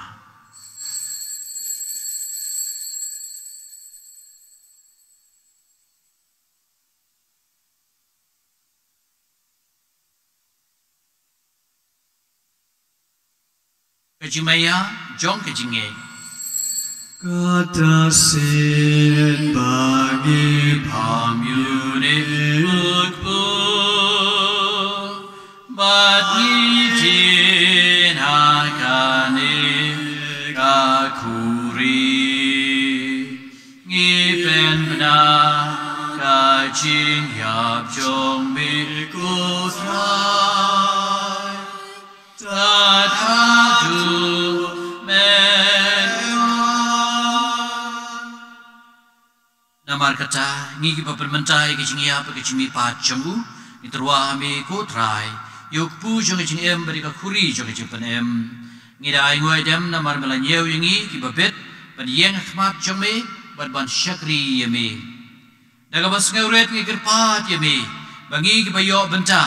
Ka jingmaïa jong ka jingngeit. Kata shisien ba ngi bam ïa une u kpu, bad ngi dih na kane ka khuri, ngi pynbna ka jingïap jong me, ko Trai. Tad haduh mynta. Namar kata, ngi kiba pynmynta ïa ka jingïap bad ka jingmihpat jong u, ngi tyrwa ha me, ko Trai, ïa u kpu jong ka jingim bad ïa ka khuri jong ka jingpynim. Ngi da ainguh aidem namar me la ñiew ïa ngi kiba bit ban ïeng ha khmat jong me bad ban shakri ïa me. Da kaba sngewrit ngi kyrpad ïa me ba ngi kiba ïoh bynta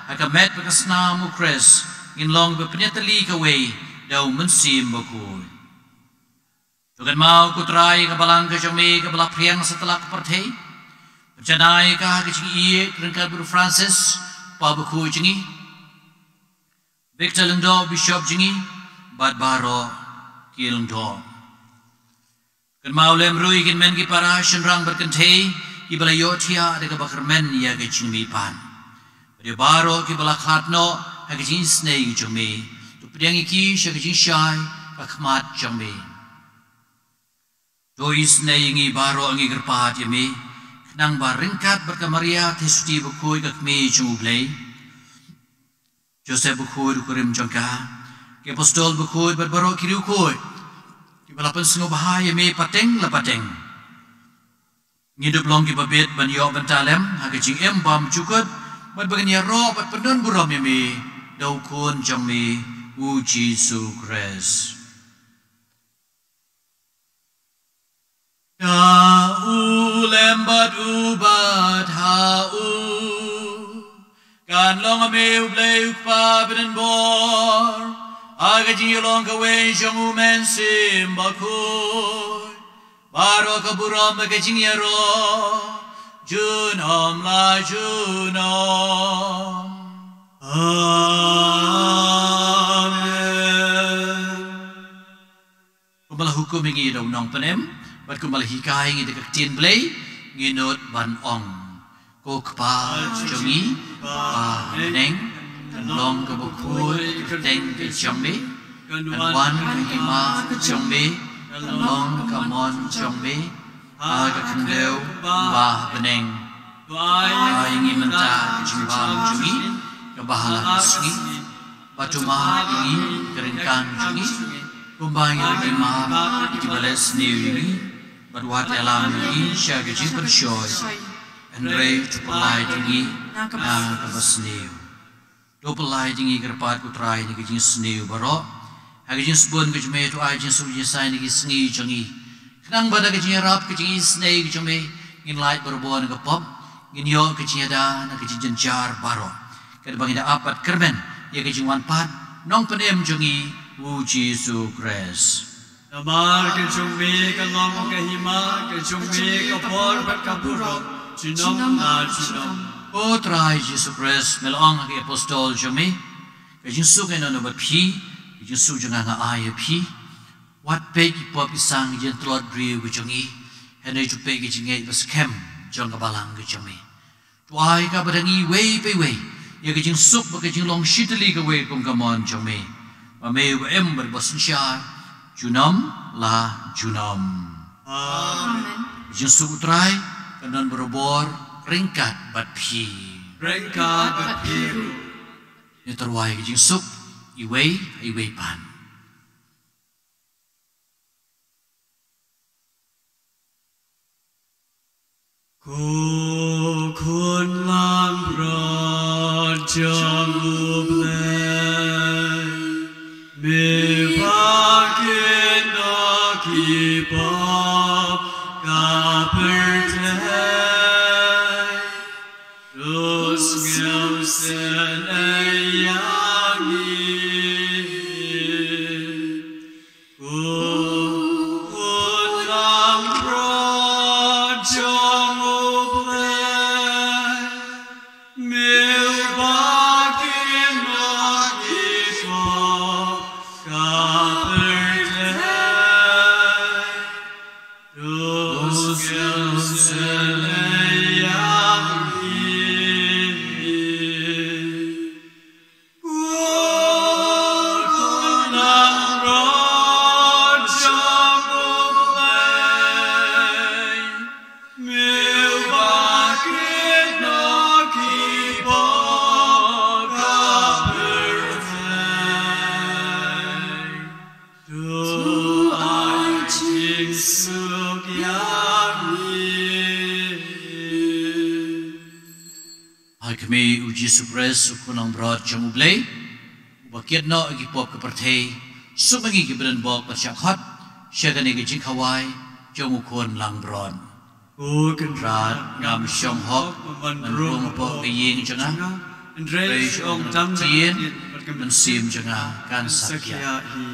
ha ka met bad ka snam u Khrist ngin long ba pynïatylli kawei da u Mynsiem Bakhuid. To kynmaw, ko Trai, ïa ka balang ka jong me kaba la phriang satlak ka pyrthei. Pynjanai ïa ka ha ka jingïeit ryngkat bad u Francis, Kpa Bakhuid jong ngi, Victor Lyngdoh, Bishop jong ngi, bad baroh ki lyngdoh. Kynmaw lem ruh ïa ki hynmen ki para, shynrang bad kynthei kiba la ïohthiah da kaba kyrmen ïa ka jingmihpat. Bad ïa baroh kiba la khlad noh ha ka jingisynei jong me, to pdiang ïa ki sha ka jingshai ha khmat jong me. To isynei ïa ngi baroh, ngi kyrpad ïa me, khnang ba ryngkat bad ka Maria Theisotti Bakhuid, ka Kmie jong u Blei, Joseph Bakhuid u kurim jong ka, ki Apostol Bakhuid bad baroh ki riewkhuid kiba la pynsngewbha ïa me pateng la pateng, ngin dup long kiba bit ban ïoh bynta lem ha ka jingim bymjukut, bad ba ngin ïaroh bad pyndonburom ïa me da u Khun jong me, u Jisu Khrist. Da u lem bad u bad ha u, kan long ha me, u Blei u Kpa badonbor, ha ka jingïalong kawei jong u Mynsiem Bakhuid, baroh ka burom bad ka jingïaroh junom la junom. Amen. Kumba la hukum ïa ngi da u Nongpynim, bad kumba la hikai ïa ngi da ka Ktien Blei, ngin nud ban ong: Ko Kpa jong ngi ba ha bneng, kan long kaba khuid ka kyrteng ka jong me, kan wan ka hima ka jong me, kan long ka mon jong me ha ka khyndew ba ha bneng. To ai ïa ngi mynta ka jingbam jong ngi kaba ha la ka sngi. Bad to map ïa ngi ki ryngkang jong ngi, kumba ngi ruh ngi map ïa kiba leh sniew ïa ngi. Bad wat ïalam ïa ngi sha ka jingpynshoi, hynrei to pyllait ïa ngi na kaba sniew. To pyllait ïa ngi kyrpad ko Trai na ka jingsniew baroh. Ha ka jingsbun ka jong me to ai jingsuk jingsaiñ na ki sngi jong ngi. Khnang ba da ka jingïarap ka jingisynei ka jong me, ngin lait barabor na ka pop, ngin ïoh ka jingïada na ka jingjynjar baroh. Katba ngi da ap bad kyrmen ïa ka jingwan pat Nongpynim jong ngi, u Jisu Khrist. Namar ka jong me ka long ka hima, ka jong me ka bor bad ka burom, junom la junom. Ko Trai Jisu Khrist, me la ong ha ki apostol jong me, ka jingsuk nga ai noh bad phi, ka jingsuk jong nga nga ai ïa phi. Wat peit ki pop ki sang jingtlot briew ka jong ngi, hynrei to peit ka jingngeit ba skhem jong ka balang ka jong me. To ai kaba da ngi iwei pa iwei ïa ka jingsuk bad ka jinglong shitylli kawei kum ka mon jong me, ba me uba im bad ba synshar junom la junom. Amen. Ka jingsuk u Trai kan don barabor ryngkat bad phi. Ryngkat bad phi ruh. Ngin tyrwa ïa ka jingsuk iwei iwei pat. Ko Khun langbrot jong U Blei, me ba kit noh ki pop ka pyrthei, to sngewsynei ïa ngi. Ko Khun langbrot jong U Blei, me ba kit noh ki pop ka pyrthei, to sngewsynei ïa ngi. Ha khmih, U Jisu Khrist, U Khun langbrot jong U Blei, uba kit noh ïa ki pop ka pyrthei, suk ma ngi kiba don bok bad shah khot sha kane ka jingkhawai jong U Khun langbrot. Ko Kynrad, ngam shong hok ban rung hapoh ka ïing jong nga, hynrei shu ong tang ka ktien bad ka mynsiem jong nga kan sa khiah hi.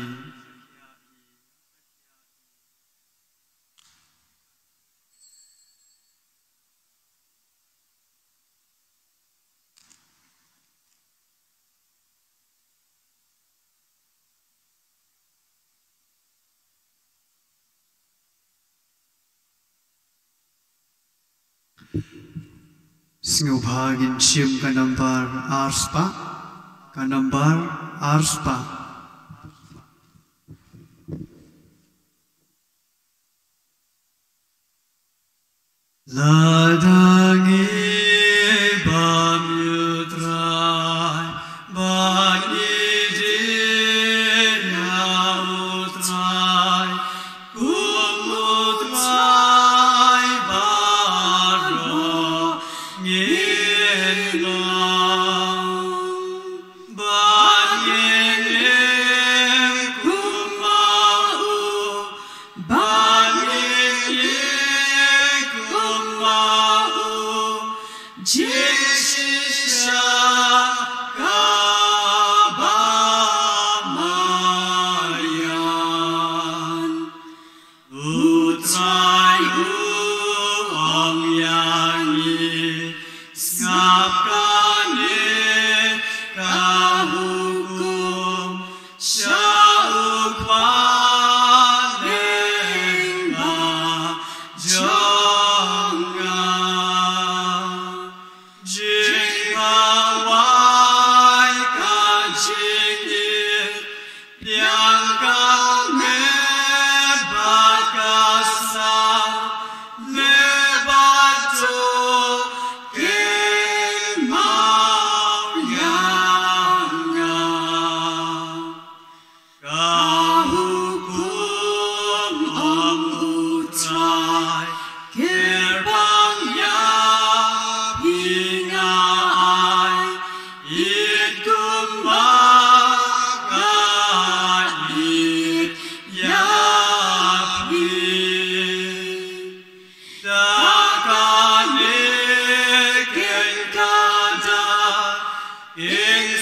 Sngewbha ngin shim ka nambar arspah, ka nambar arspah. Lada ngi bam ïa u Trai, bad ngi dih ïa u Trai, kum u Trai baroh ngin long. Bad ngin im kum ma u, bad ngin ïeit kum ma u,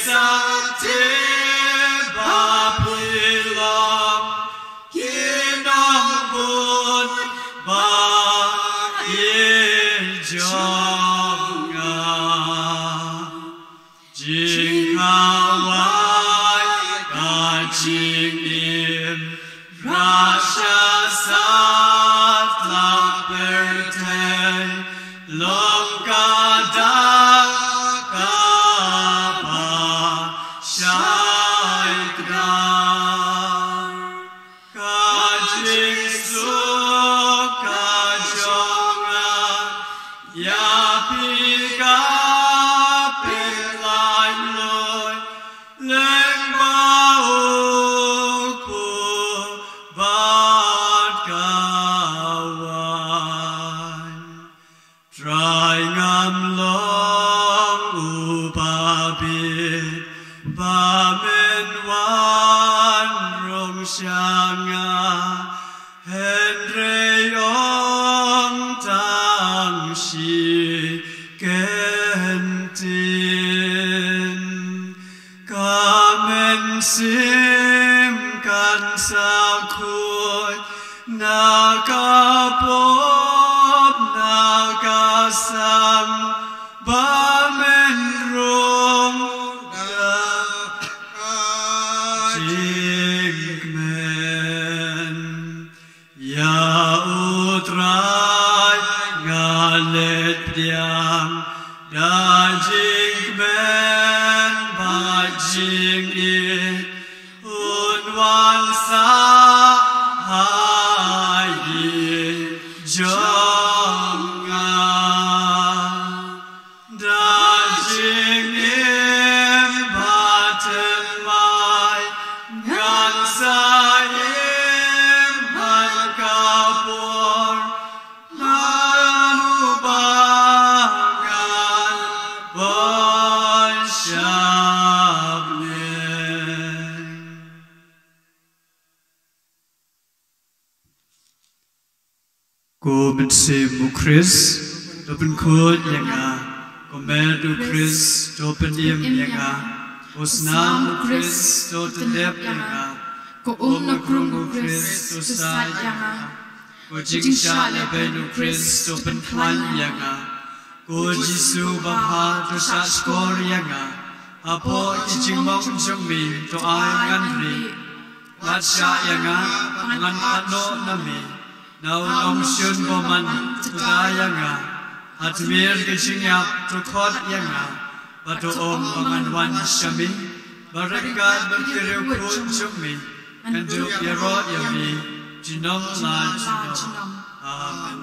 Sa te ba phi long ki nongbud ba ïeit jong nga. Jingkhawai ka jingim, Russia satlak pyrthei, long ka dak kaba shai kdar. Ka jingsuk ka jong nga ïa phi ka pynlait loi, lyngba u Kpu bad ka Waiñ. Trai, ngam long u babit ba men wan rung sha nga, hynrei ong tang shi kyntien. Ka mynsiem kan sa khuid na ka pop na ka sam ba men rung da ka jingkmen. Ïa U Trai nga leit pdiang da jingkmen bad jingïeit, un wan sa ha ïing jong nga. Da jingim ba thymmai ngan sa im ha ka por, ha uba ngan poi sha bneng. Ko Mynsiem u Khrist, to pynkhuid ïa nga. Ko Met u Khrist, to pynim ïa nga. Ko Snam u Khrist, to tyllep ïa nga. Ko Um na krung u Khrist, to said ïa nga. Ko jingshah lehbeiñ u Khrist, to pynkhlaiñ ïa nga. Ko Jisu babha, to shahshkor ïa nga. Hapoh ki jingmong jong me, to ai ngan rieh. Wat shah ïa nga ba ngan phah noh na me. Na u nongshun bymman to da ïa nga. Ha tmier ka jingïap to khot ïa nga. Bad to ong ba ngan wan sha me. Bad ryngkat bad ki riewkhuid jong me ngan dup ïaroh ïa me junom la junom. Amen.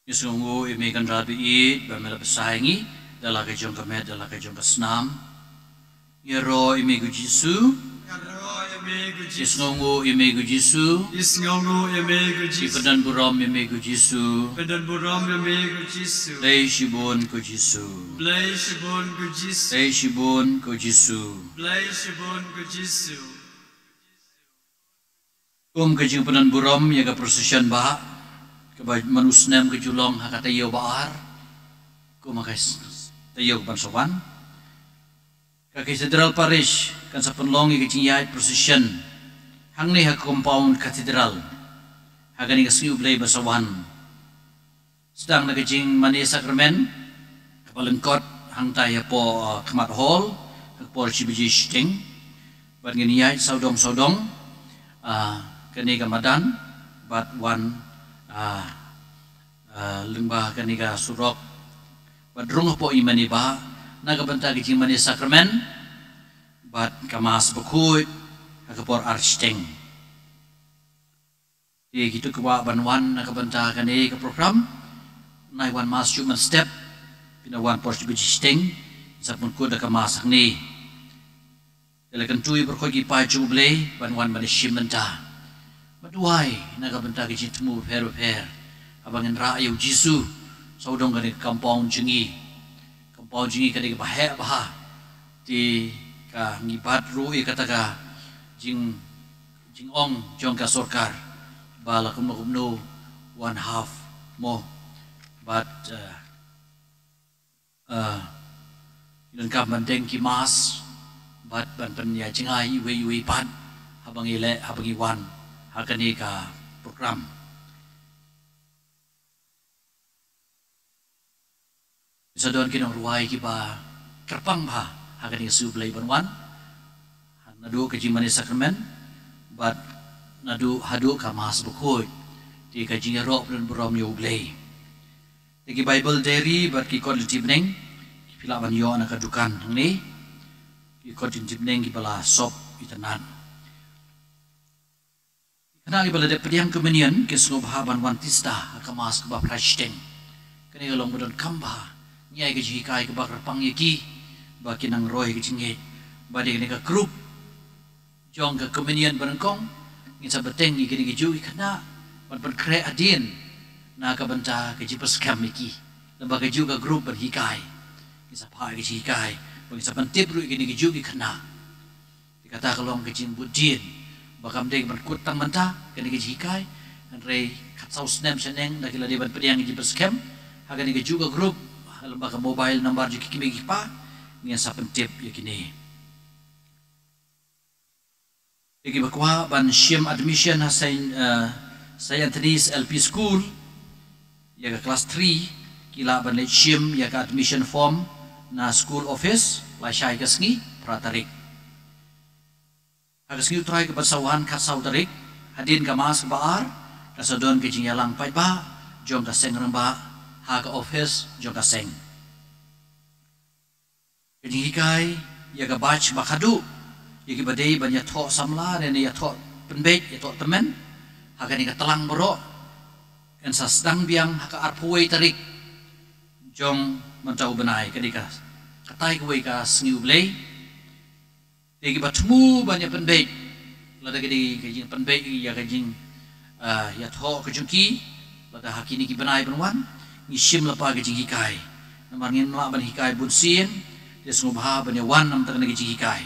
Ngi sngewnguh ïa me Kynrad ba ïeit ba me la bsa ïa ngi da la ka jong ka met da la ka jong ka snam. Ngi ïaroh ïa me ko Jisu. Ngi sngewnguh ïa me ko Jisu. Ngi pyndon burom ïa me ko Jisu. Pyndon burom ïa me ko Jisu. Blei shibun ko Jisu. Blei shibun ko Jisu. Blei shibun ko Jisu. Blei shibun ko Jisu. Kum ka jingpyndon burom ïa ka procession ba, kaba man u snem ka ju long ha ka taïew ba ar, kum ha ka s-, taïew ban sa wan. Ka Cathedral Parish kan sa pynlong ïa ka jingïaid procession hangne ha ka compound Cathedral ha kane ka sngi U Blei ba sa wan. Sdang na ka jingmane sakramen kaba lyngkot hangtai hapoh, uh, khmat hall ha ka por shi baje shiteng. Bad ngin ïaid sawdong sawdong, uh, kane ka madan bad wan, uh, uh, lyngba kane ka surok. Bad rung hapoh ïing mane ba na ka bynta ka jingmane sakramen bad ka Mass bakhuid ha ka por ar shiteng. Te kito kiba kwah ban wan na ka bynta kane ka program, nai wan Mass shuh mynstep, phin wan por shi baje shiteng, sa pynkut da ka Mass hangne. Te la kyntu ïa baroh ki paid jong U Blei ban wan ban ïashim bynta. Ba duwai na ka bynta ki jingthmu bapher bapher. Haba ngin rah ïa U Jisu sawdong kane ka compound jong ngi. Compound jong ngi ka dei kaba heh bha. Te ka ngi bat ruh ïa kata ka jing jingong jong ka sorkar ba la kumno kumno One half mo. But uh, uh, ngi donkam ban deng ki mask bad ban pynïaid jngai iwei iwei pat haba ngi leh, haba ngi wan ha kane ka program. Sa don ki nongrwai kiba kyrpang bha ha kane ka sngi U Blei ban wan, naduh ka jingmane sakramen bad naduh haduh ka Mass bakhuid, te ka jingïaroh pynburom ïa U Blei. Te ki Bible diary bad ki kot lynti bneng phi lah ban ïoh na ka dukan hangne. Ki kot lynti bneng kiba la sop itynnad. Kane kiba la dep pdiang communion ki sngewbha ban wan tista ha ka Mass kaba phra shiteng. Kane ka long ba donkam bha. Ngi ai ka jinghikai kaba kyrpang ïa ki ba kin nang roi ka jingngeit. Ba dei kane ka group jong ka communion ba nyngkong, ngin sa bteng ïa kine ki juh ki khynnah ban pynkhreh hadien na ka bynta ka jingpyrshang ïa ki. Lada ka juh ka group ban hikai, ngin sa phah ïa ka jinghikai, ba ngin sa pyntip ruh ïa kine ki juh ki khynnah. Te kata ka long ka jingbud dien ba kam dei ban kut tang mynta kane ka jinghikai. Hynrei khatsaw snem shaneng da ki la dei ban pdiang ka jingpyrshang ha kane ka juh ka group, ha lem bad ka mobile number jong ki kmie ki kpa, ngin sa pyntip ïa kine. Te kiba kwah ban shim admission ha Saint, eh, Saint Anthony's L P School ïa ka class three, ki lah ban leit shim ïa ka admission form na school office lashai ka sngi phra tarik. Ha ka sngi U Trai kaba sa wan khatsaw tarik, hadien ka Mass ba ar, ka sa don ka jingïalang paidbah jong ka seng rangbah ha ka office jong ka seng. Ka jinghikai ïa ka batch ba khadduh, ïa kiba dei ban ïathoh samla ne ïathoh pynbeit, ïathoh tymmen ha kane ka tlang baroh, kan sa sdang biang ha ka arphew wei tarik jong mynta u bnai, ka dei ka, katai kawei ka sngi U Blei. Te kiba thmu ban ïa pynbeit, lada ka dei ka jingpynbeit ïa ka jing, ah, ïathoh ka jong ki, lada ha kine ki bnai ban wan, ngi shim lypa ka jinghikai. Namar ngim lah ban hikai bunsien, te sngewbha ban ïa wan namar kane ka jinghikai.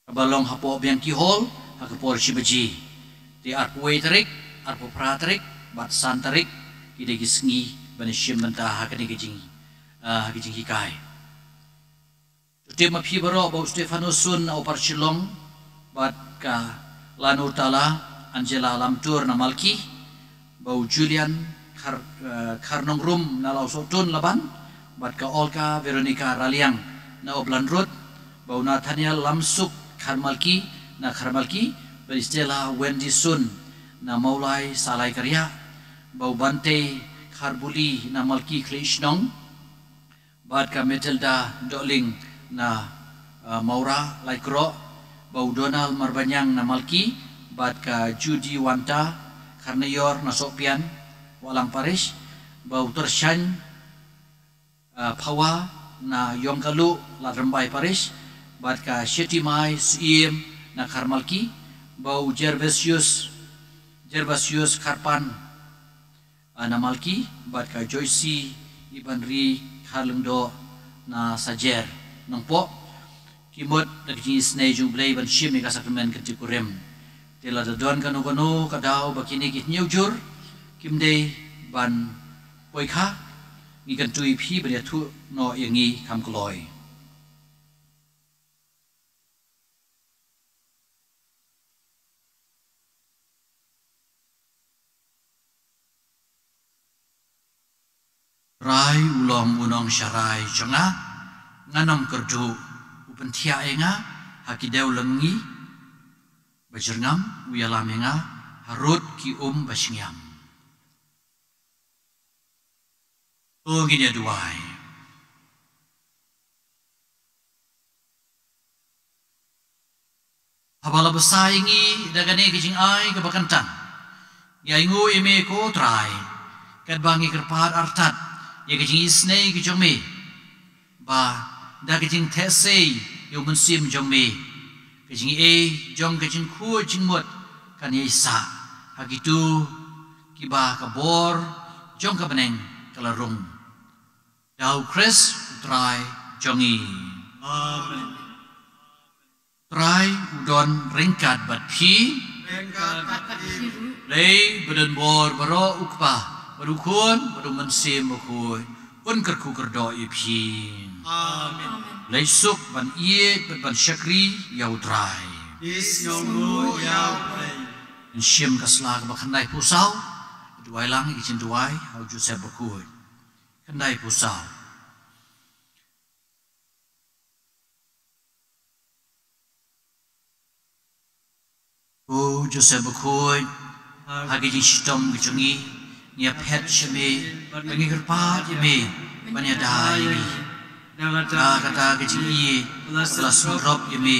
Kaba long hapoh Bianchi Hall ha ka por shi baje. Te arphew wei tarik, arphew phra tarik bad san tarik, ki dei ki sngi ban ïa shim bynta ha kane ka jing, ah, ha ka jinghikai. To tip ma phi baroh ba u Stefano Sun na Upper Shillong bad ka Lanurtala Angela Lamtur na Malki, ba u Julian Khar, eh, Kharnongrum na Lawsohtun Laban, bad ka Olga Veronica Raliang na Upland Road, ba u Nathaniel Lamsuk Kharmalki na Kharmalki, bad i Stella Wendy Sun na Mawlai Salai Kariah, ba u Bante Kharbuli na Malki Khlieh Shnong, bad ka Matilda Dohling na, uh, Mawra Laitkroh, ba u Donald Marbaniang na Malki, bad ka Judy Wanta Kharnaior na Sohpian Wahlang Parish, ba u Tershaiñ, uh, Phawa na Ïongkaluh Ladrymbai Parish, bad ka Shetimai Syiem na Kharmalki, ba u Gervasius, Gervasius Kharpan, ah, na Malki, bad ka Joyce Ibanri Kharlyngdoh na Sajer Nongpoh, ki mut da ka jingisynei jong U Blei ban shim ïa ka sakramen kyntiew kurim. Te lada don kano kano ka daw ba kine ki hynñiew jur kim dei ban poi kha, ngi kyntu ïa phi ban ïathuh noh ïa ngi kham kloi. Trai u long u nongsharai jong nga, ngan ym kyrduh, u pynthiah ïa nga ha ki dewlynngi ba jyrngam, u ïalam ïa nga harud ki um ba shngiam. To ngin ïa duwai. Haba la bsa ïa ngi da kane ka jingai kaba kyntang, ngi ainguh ïa me ko Trai, katba ngi kyrpad artat ïa ka jingisynei ka jong me, ba da ka jingtheh sei ïa u Mynsiem jong me, ka jingaiei jong ka jingkhuid jingmut kan ïai sah ha kito kiba ka bor jong ka bneng ka la rung. Da u Khrist u Trai jong ngi. Amen. Trai u don ryngkat bad phi. Lei ba don bor baroh, u Kpa bad u Khun bad u Mynsiem Bakhuid, un kyrkhu kyrdoh ïa phi. Amen. Lei suk ban ïeit bad ban shakri ïa u Trai. Is ngong mu ïa u Trai. Ngin shim ka sla kaba khyndaiphew saw. Duwai lang ïa ka jingduwai ha u Joseph Bakhuid. Khyndaiphew saw. O Joseph Bakhuid, ha ka jingshitom ka jong ngi, ngi ïa phet sha me, bad ngi kyrpad ïa me ban ïada ïa ngi. Da kata ka jingïeit ka la sngewdrop ïa me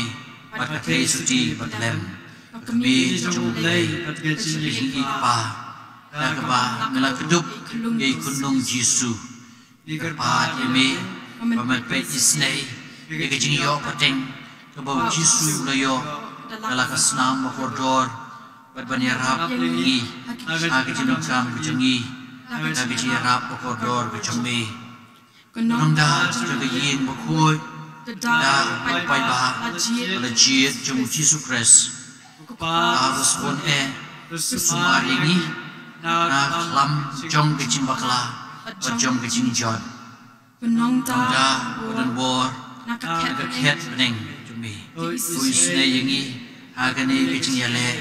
bad ka trei suti bad lem, ka kmie jong U Blei bad ka jingïeit Kpa, da kaba me la kdup ïa i khunlung Jisu. Ngi kyrpad ïa me ba men peit isynei ïa ka jingïoh pateng kaba u Jisu u la ïoh da la ka snam ba kordor, bad ban ïarap ïa ngi ha ka jingdonkam ka jong ngi da ka jingïarap ba kordor ka jong me. Ka nongda jong ka ïing bakhuid, da ka paidbah ba la jied jong u Jisu Khrist, ka ba sbun eh, ka sumar ïa ngi na ka khlam jong ka jingbakla bad jong ka jingjot. Ka nongda ba don bor na ka khet bneng jong me, to isynei ïa ngi ha kane ka jingïaleh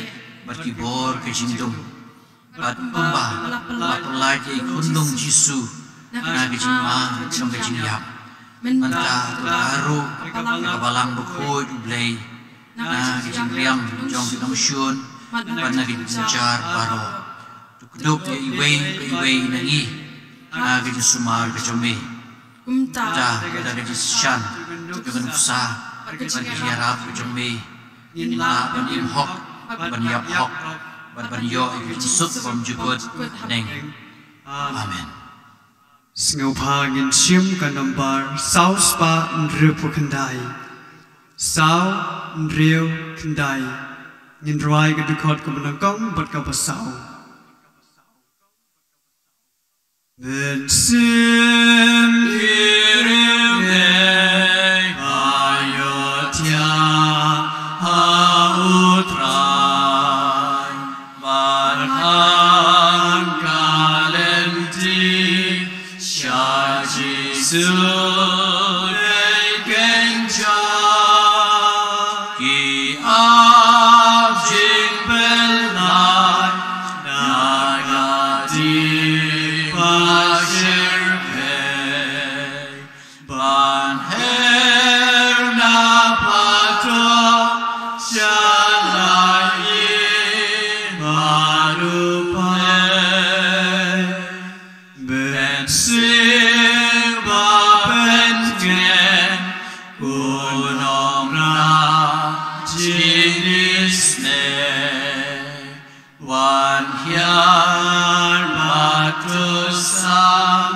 bad ki bor ka jingdum. Bad kumba la pyllait ïa i khunlung Jisu na ka jingma jong ka jingïap, mynta to ka ruh ha ka balang bakhuid U Blei, na ka jingriam jong ki nongshun bad na ka jingjynjar baroh. To kdup ïa iwei pa iwei na ngi ha ka jingsumar ka jong me. Kumta da ka jingshisha jong ka nuksa bad ka jingïarap ka jong me, ngin lah ban im hok, ban ïap hok, bad ban ïoh ïa ka jingsuk bymjukut bneng. Amen. Sngewbha ngin shim ka nombar saw spah hynriewphew khyndai. Saw hynriew khyndai. Ngin rwai ka dkhot kaba nyngkong bad kaba saw. Mynsiem ki riewngeit ba ïoh thiah ha U Trai, bad hangta ka lynti sha Jisu dei kynjah. Ki ap jingpynlait na ka diengphna shyrkhei, ban her na patoh sha la ïing bad U Blei. Mynsiem ba pynkmen, u nongrah jingisynei, wan hiar bad to sam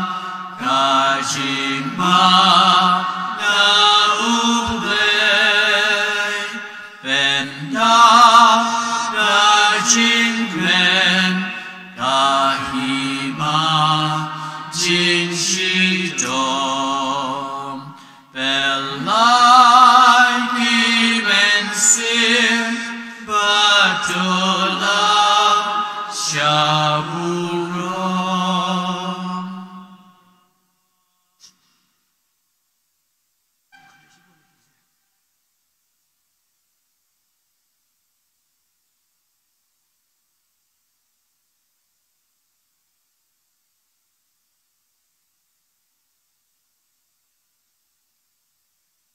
ka jingma na U Blei. Pyndonkam da jingkmen, ka hima jingshitom. Pynlait ki mynsiem bad to lam sha U